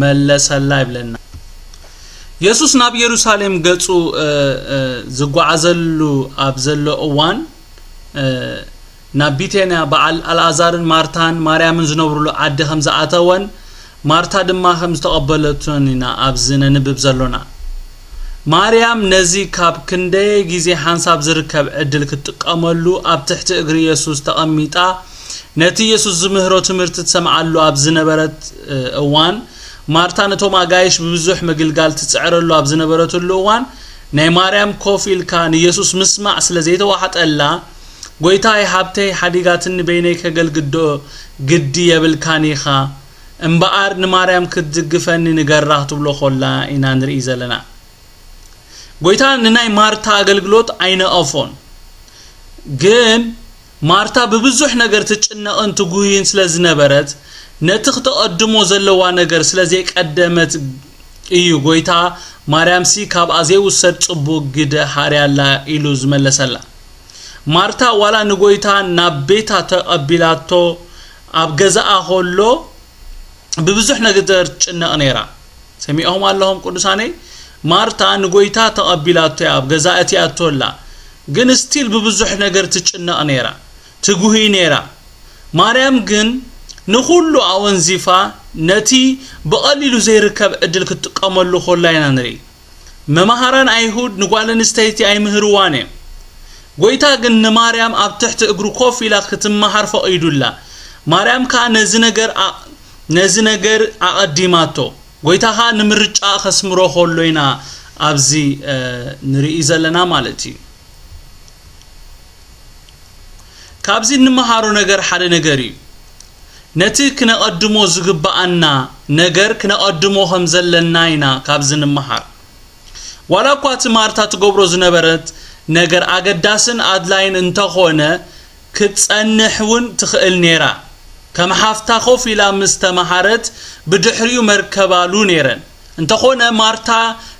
መለሰላ ይብለና። የሱስ ናብ የሩሳሌም ገጹ፣ እ፣ እ፣ ዝጓዓዘሉ ኣብ ዘሎ እዋን፣ እ፣ ናብ ቢታንያ በዓል ኣልኣዛርን ማርታን ማርያምን ዝነብሩሉ ዓዲ ከም ዝኣተወን ማርታ ድማ ከም ዝተቐበለቶን ኢና ኣብዚ ነንብብ ዘሎና። ማርያም ነዚ ካብ ክንደይ ግዜ ሓንሳብ ዝርከብ ዕድል ክትጥቀመሉ ኣብ ትሕቲ እግሪ የሱስ ተቐሚጣ ነቲ የሱስ ዝምህሮ ትምህርቲ ትሰምዓሉ ኣብ ዝነበረት፣ እ፣ እዋን፣ ማርታ ነቶም ኣጋይሽ ብብዙሕ ምግልጋል ትጽዕረሉ ኣብ ዝነበረትሉ እዋን፣ ናይ ማርያም ኮፍ ኢልካ ንየሱስ ምስማዕ ስለ ዘይተዋሕጠላ፣ "ጐይታይ፣ ሓብተይ ሓዲጋትኒ በይነይ ከገልግል ዶ ግዲ የብልካን ኢኻ? እምበኣር ንማርያም ክትድግፈኒ ንገራ" ክትብሎ ከላ ኢና ንርኢ ዘለና። ጐይታ ንናይ ማርታ ኣገልግሎት ኣይነቐፎን። ግን ማርታ ብብዙሕ ነገር ትጭነቕን ትጉህይን ስለ ዝነበረት፣ ነቲ ክተቐድሞ ዘለዋ ነገር ስለ ዘይቀደመት እዩ ጐይታ፣ "ማርያምሲ ካብኣ ዘይውሰድ ጽቡቕ ግደ ሓርያ ኣላ" ኢሉ ዝመለሰላ። ማርታ ዋላ ንጐይታ ናብ ቤታ ተቐቢላቶ ኣብ ገዛኣ ከሎ ብብዙሕ ነገር ትጭነቕ ነይራ። ሰሚዕኹም ኣለኹም ቅዱሳነይ? ማርታ ንጐይታ ተቐቢላቶ እያ፣ ኣብ ገዛ ኣእትያቶ ኣላ። ግን ስቲል ብብዙሕ ነገር ትጭነቕ ነይራ፣ ትጉህይ ነይራ። ማርያም ግን ንኹሉ ኣወንዚፋ ነቲ ብቐሊሉ ዘይርከብ ዕድል ክትጥቀመሉ ከላ ኢና ንርኢ። መማህራን ኣይሁድ ንጓል ኣንስተይቲ ኣይምህርዋን እዮም። ጐይታ ግን ንማርያም ኣብ ትሕቲ እግሩ ኮፍ ኢላ ክትመሃር ፈቒዱላ። ማርያም ከኣ ነዚ ነገር ኣ-፣ ነዚ ነገር ኣቐዲማቶ። ጐይታ ኸኣ ንምርጫ ከስምሮ ከሎ ኢና ኣብዚ፣ እ፣ ንርኢ ዘለና ማለት እዩ። ካብዚ እንመሃሮ ነገር ሓደ ነገር እዩ። ነቲ ክነቐድሞ ዝግብኣና ነገር ክነቐድሞ ከም ዘለና ኢና ካብዚ ንምሃር። ዋላ እኳ እቲ ማርታ ትገብሮ ዝነበረት ነገር ኣገዳስን ኣድላይን እንተኾነ፣ ክትጸንሕ እውን ትኽእል ነይራ። ከም ሓፍታ ኮፍ ኢላ ምስ ተመሃረት፣ ብድሕሪኡ መርከባሉ ነይረን። እንተኾነ፣ ማርታ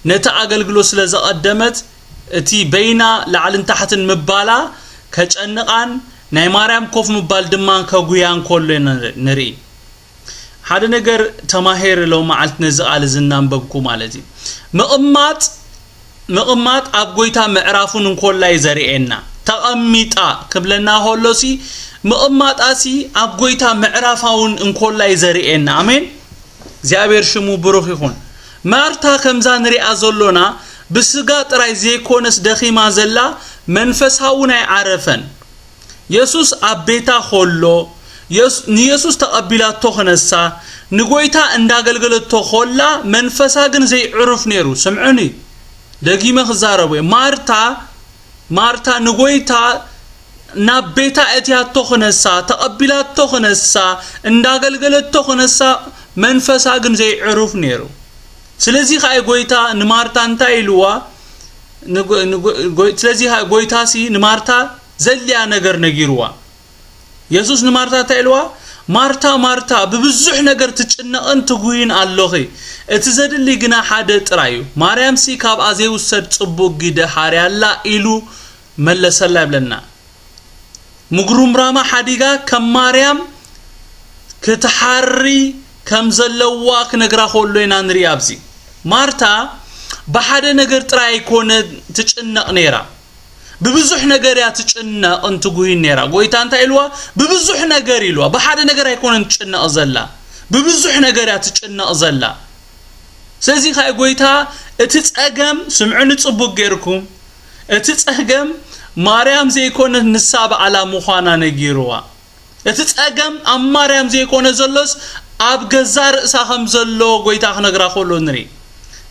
ነቲ ኣገልግሎት ስለ ዘቐደመት፣ እቲ በይና ላዕልን ታሕትን ምባላ ከጨንቓን፣ ናይ ማርያም ኮፍ ምባል ድማ ከጉያን ከሎ ንርኢ። ሓደ ነገር ተማሄር ሎም መዓልቲ ነዚ ቃል እዚ እናንበብኩ ማለት እዩ። ምቕማጥ፣ ምቕማጥ ኣብ ጐይታ ምዕራፉን እንኮላይ ዘርእየና። ተቐሚጣ ክብለና ከሎሲ፣ ምቕማጣሲ ኣብ ጐይታ ምዕራፋውን እንኮላይ ዘርእየና። ኣሜን። እግዚኣብሔር ሽሙ ብሩኽ ይኹን። ማርታ ከምዛ ንሪኣ ዘሎና ብስጋ ጥራይ ዘይኮነስ ደኺማ ዘላ፣ መንፈሳ እውን ኣይዓረፈን። የሱስ ኣብ ቤታ ኾሎ፣ የሱ-፣ ንየሱስ ተቐቢላቶ ክነሳ፣ ንጎይታ እንዳገልገለቶ ኾላ፣ መንፈሳ ግን ዘይዕሩፍ ነይሩ። ስምዑኒ፣ ደጊመ ክዛረቦ እየ። ማርታ፣ ማርታ ንጎይታ ናብ ቤታ እትያቶ ክነሳ፣ ተቐቢላቶ ክነሳ፣ እንዳገልገለቶ ክነሳ፣ መንፈሳ ግን ዘይዕሩፍ ነይሩ። ስለዚ ኸኣ ጎይታ ንማርታ እንታይ ኢልዋ? ንጎ-፣ ንጎ-፣ ጎይ-፣ ስለዚ ኸኣ ጎይታሲ ንማርታ ዘድልያ ነገር ነጊርዋ። የሱስ ንማርታ እንታይ ኢልዋ? "ማርታ፣ ማርታ፣ ብብዙሕ ነገር ትጭነቕን ትጉህይን ኣሎኺ። እቲ ዘድሊ ግና ሓደ ጥራይ እዩ። ማርያምሲ ካብኣ ዘይውሰድ ጽቡቕ ግደ ሓርያ ኣላ" ኢሉ መለሰላ ይብለና። ምጉርምራማ ሓዲጋ ከም ማርያም ክትሓሪ ከም ዘለዋ ክነግራ ከሎ ኢና ንርኢ ኣብዚ። ማርታ ብሓደ ነገር ጥራይ ኣይኮነ ትጭነቕ ነይራ። ብብዙሕ ነገር እያ ትጭነቕን ትጉህይን ነይራ። ጎይታ እንታይ ኢልዋ? ብብዙሕ ነገር ኢልዋ። ብሓደ ነገር ኣይኮነን ትጭነቕ ዘላ። ብብዙሕ ነገር እያ ትጭነቕ ዘላ። ስለዚ ኸኣ ጎይታ እቲ ጸገም፣ ስምዑኒ ጽቡቕ ጌርኩም፣ እቲ ጸገም ማርያም ዘይኮነት ንሳ በዓላ ምዃና ነጊርዋ። እቲ ጸገም ኣብ ማርያም ዘይኮነ ዘሎስ ኣብ ገዛ ርእሳ ከም ዘሎ ጎይታ ክነግራ ከሎ ንርኢ።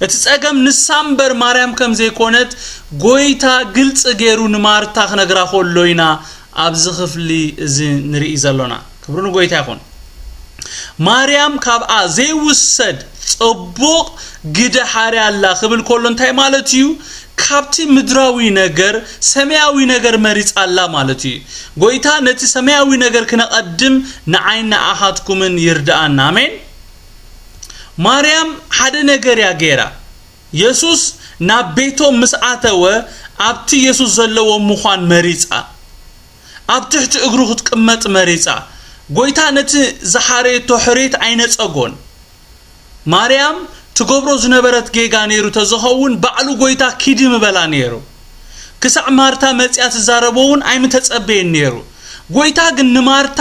እቲ ጸገም ንሳ እምበር ማርያም ከም ዘይኮነት ጎይታ ግልጺ ገይሩ ንማርታ ክነግራ ከሎ ኢና ኣብዚ ክፍሊ እዚ ንርኢ ዘሎና። ክብሪ ንጎይታ ይኹን። ማርያም ካብኣ ዘይውሰድ ጽቡቕ ግደ ሓርያ ኣላ ክብል ከሎ እንታይ ማለት እዩ? ካብቲ ምድራዊ ነገር ሰማያዊ ነገር መሪጻ ኣላ ማለት እዩ። ጎይታ ነቲ ሰማያዊ ነገር ክነቐድም ንዓይን ንኣኻትኩምን ይርድኣና። ኣሜን። ማርያም ሓደ ነገር እያ ገይራ። የሱስ ናብ ቤቶም ምስ ኣተወ ኣብቲ የሱስ ዘለዎ ምዃን መሪጻ። ኣብ ትሕቲ እግሩ ክትቅመጥ መሪጻ። ጎይታ ነቲ ዝሓረየቶ ሕርየት ኣይነጸጎን። ማርያም ትገብሮ ዝነበረት ጌጋ ነይሩ ተዝኸውን ባዕሉ ጎይታ ኪዲ ምበላ ነይሩ። ክሳዕ ማርታ መጽያ ትዛረቦ እውን ኣይምተጸበየን ነይሩ። ጎይታ ግን ንማርታ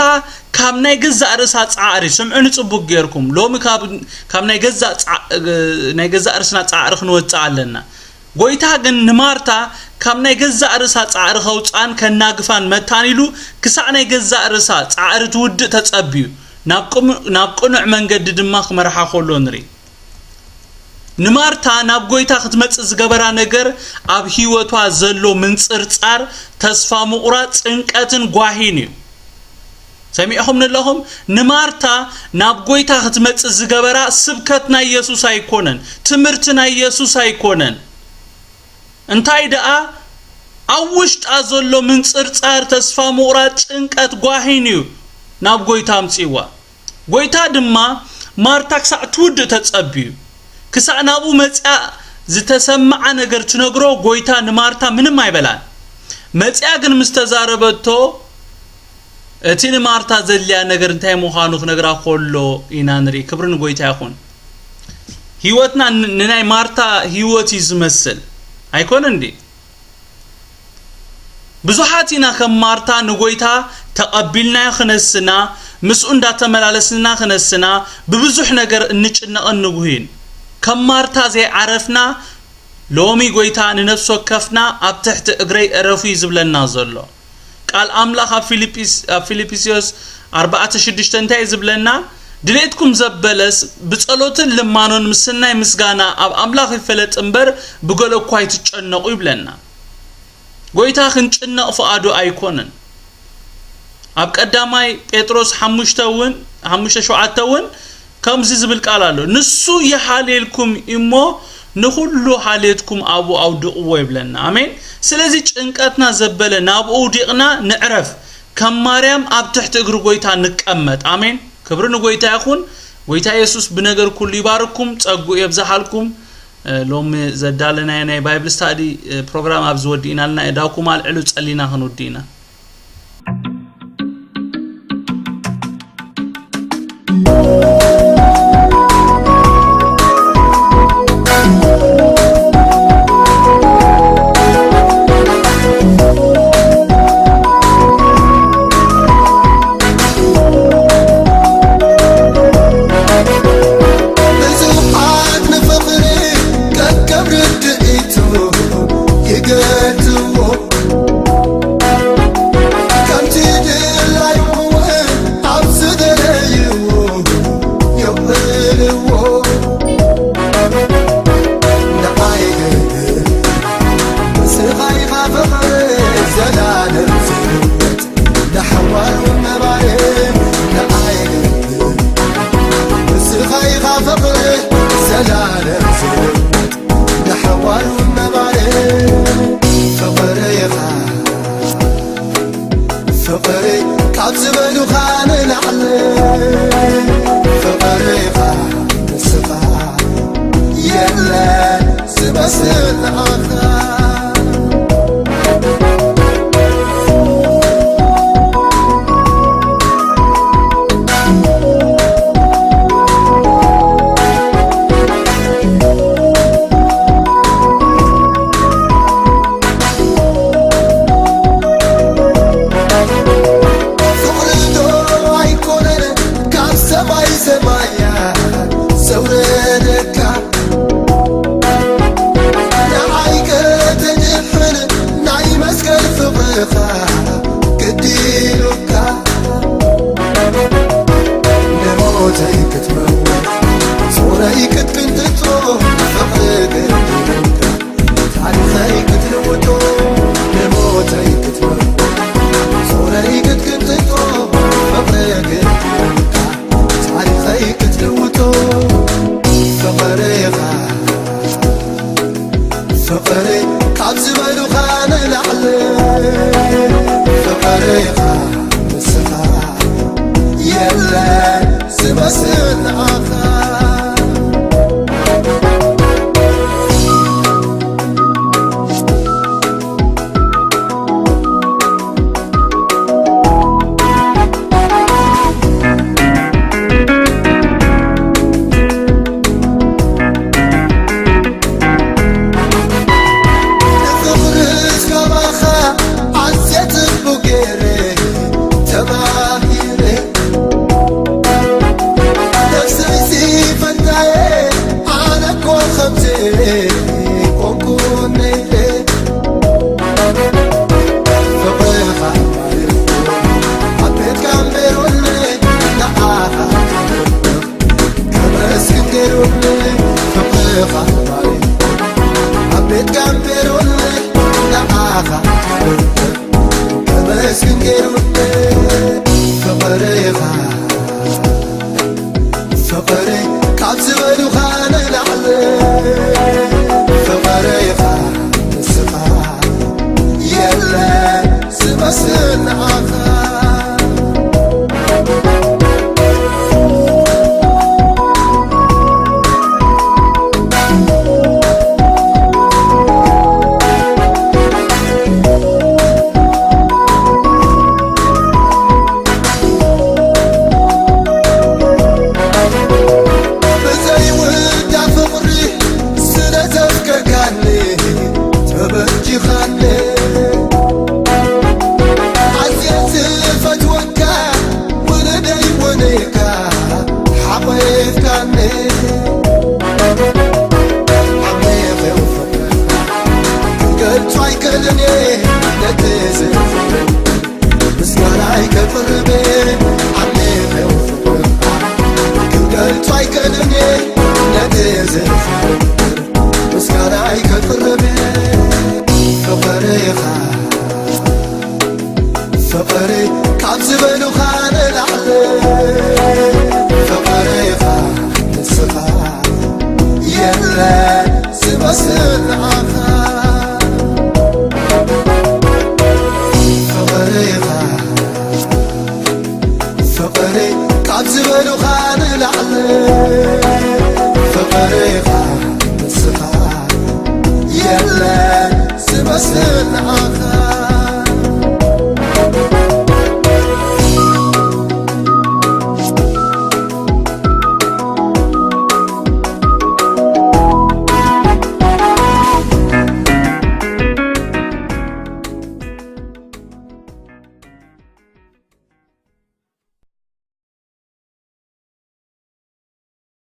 ካብ ናይ ገዛእ ርእሳ ጻዕሪ፣ ስምዑኒ ጽቡቕ ጌርኩም፣ ሎሚ ካብ፣ ካብ ናይ ገዛእ ጻ-፣ ናይ ገዛእ ርእስና ጻዕሪ ክንወጽእ ኣለና። ጎይታ ግን ንማርታ ካብ ናይ ገዛእ ርእሳ ጻዕሪ ከውጽኣን ከናግፋን መታን ኢሉ ክሳዕ ናይ ገዛእ ርእሳ ጻዕሪ ትውድእ ተጸብዩ፣ ናብ ቅሙ-፣ ናብ ቅኑዕ መንገዲ ድማ ክመርሓ ከሎ ንርኢ። ንማርታ ናብ ጎይታ ክትመጽእ ዝገበራ ነገር ኣብ ህይወቷ ዘሎ ምንጽርጻር፣ ተስፋ ምቑራጽ፣ ጭንቀትን ጓሂን እዩ። ሰሚዕኹም ንለኹም? ንማርታ ናብ ጎይታ ክትመጽእ ዝገበራ ስብከት ናይ የሱስ ኣይኮነን፣ ትምህርቲ ናይ የሱስ ኣይኮነን። እንታይ ደኣ ኣብ ውሽጣ ዘሎ ምንጽርጻር፣ ተስፋ ምቑራጽ፣ ጭንቀት፣ ጓሂን እዩ ናብ ጎይታ ኣምጺእዋ። ጎይታ ድማ ማርታ ክሳዕ ትውድእ ተጸብዩ። ክሳዕ ናብኡ መጺኣ ዝተሰምዓ ነገር ትነግሮ፣ ጎይታ ንማርታ ምንም ኣይበላን። መጺኣ ግን ምስ ተዛረበቶ፣ እቲ ንማርታ ዘድልያ ነገር እንታይ ምዃኑ ክነግራ ከሎ ኢና ንርኢ። ክብሪ ንጎይታ ይኹን። ህይወትና ን-፣ ንናይ ማርታ ህይወት እዩ ዝመስል። ኣይኮነን እንዴ? ብዙሓት ኢና ከም ማርታ ንጎይታ ተቐቢልናዮ ክነስና፣ ምስኡ እንዳተመላለስና ክነስና፣ ብብዙሕ ነገር እንጭነቕን ንጉህይን። ከም ማርታ ዘይዓረፍና፣ ሎሚ ጎይታ ንነፍሲ ወከፍና ኣብ ትሕቲ እግረይ ዕረፉ እዩ ዝብለና ዘሎ። ቃል ኣምላኽ ኣብ ፊልጲስ-፣ ኣብ ፊልጵስዮስ ኣርባዕተ ሽዱሽተ እንታይ እዩ ዝብለና? ድሌትኩም ዘበለስ ብጸሎትን ልማኖን ምስ ሰናይ ምስጋና ኣብ ኣምላኽ ይፈለጥ እምበር ብገለ እኳ ኣይትጨነቑ ይብለና። ጎይታ ክንጭነቕ ፍቓዱ ኣይኮነን። ኣብ ቀዳማይ ጴጥሮስ ሓሙሽተ እውን፣ ሓሙሽተ ሸውዓተ እውን ከምዚ ዝብል ቃል ኣሎ፣ "ንሱ ይሓልየልኩም እሞ ንኹሉ ሓልየትኩም ኣብኡ ኣውድቕዎ" ይብለና። ኣሜን። ስለዚ ጭንቀትና ዘበለ ናብኡ ውዲቕና ንዕረፍ። ከም ማርያም ኣብ ትሕቲ እግሪ ጎይታ ንቀመጥ። ኣሜን። ክብሪ ንጎይታ ይኹን። ጎይታ የሱስ ብነገር ኩሉ ይባርኩም፣ ጸጉ የብዝሓልኩም። እ፣ ሎሚ ዘዳለናዮ ናይ ባይብል ስታዲ፣ እ፣ ፕሮግራም ኣብዚ ወዲእና ኣለና። እዳውኩም ኣልዕሉ፣ ጸሊና ክንውዲ ኢና። ብዙሓት ንፍቕሪ ከከም ርድኢቱ ይገልጽዎ። ንሓዋሩ ነባሪ ፍቕሪ ኢኻ። ፍቕሪ ካብ ዝበሉኻ ንላዕሊ ፍቕሪ ኢኻ ንስኻ። የለን ዝመስል ንዓኻ። ፍቕሪ ዶ ኣይኮነን ካብ ሰማይ ሰማያት ዘውረደካ? ንዓይ ከተድሕን ናይ መስቀል ፍቕርኻ ግዲ ኢሉካ። ንሞተይ ክትመውት ጾረይ ክትቅንጥጦ ፍቕሪ ግዲ ኢሉካ። ታሪኸይ ክትልውጦ ንሞተይ ክትመውት ጾረይ ክትቅንጥጦ ፍቕሪ ግዲ ኢሉካ። ታሪኸይ ክትልውጦ ፍቕሪ ኢኻ። ፍቕሪ ካብ ዝበሉኻ ንላዕሊ ፍቕሪ ኢኻ ንስኻ። የለን ዝመስል ንዓኻ። ንፍቕርስ ካባኻ ኣዝየ ጽቡቕ ገይረ ተማሂረ። ነፍሰይሲ ፈታየ ኣነ እኮ ከምዚ ኮንኩ ነይረ። ፍቕርኻ ኣብ ቤት ጋምቤሮለይ ንዓኻ ከመስግን ገይሩኒ። ፍቕርኻ ኣብ ቤት ጋምቤሮለይ ንዓኻ ከመስግን ገይሩኒ። ፍቕርኻ ፍቕሪ ካብ ዝበሉኻ ንላዕሊ ፍቕሪ ኢኻ ንስኻ። የለን ዝመስል ንዓኻ። ብዘይውዳ ፍቕሪ ስለ ዘፍቀርካኒ ተበርጂኻኒ። ኣዝየ ዝፈትወካ ውሉደይ ውንካ ሓቒፍካኒ። ዓሚቕ እዩ ፍቕርኻ ክገልጾ ኣይክእልን እየ ነቲ ዝፍቅር ምስጋናይ ከቕርብ ዓሚቕ እዩ ፍቕርኻ ክገልጾ ኣይክእልን እየ ነቲ ዝፍቅር ምስጋናይ ከቕርብ ፍቕሪ ኢኻ ፍቕሪ ካብ ዝበሉኻ ንላዕሊ ፍቕሪ ኢኻ ንስኻ የለን ዝመስል ንዓኻ።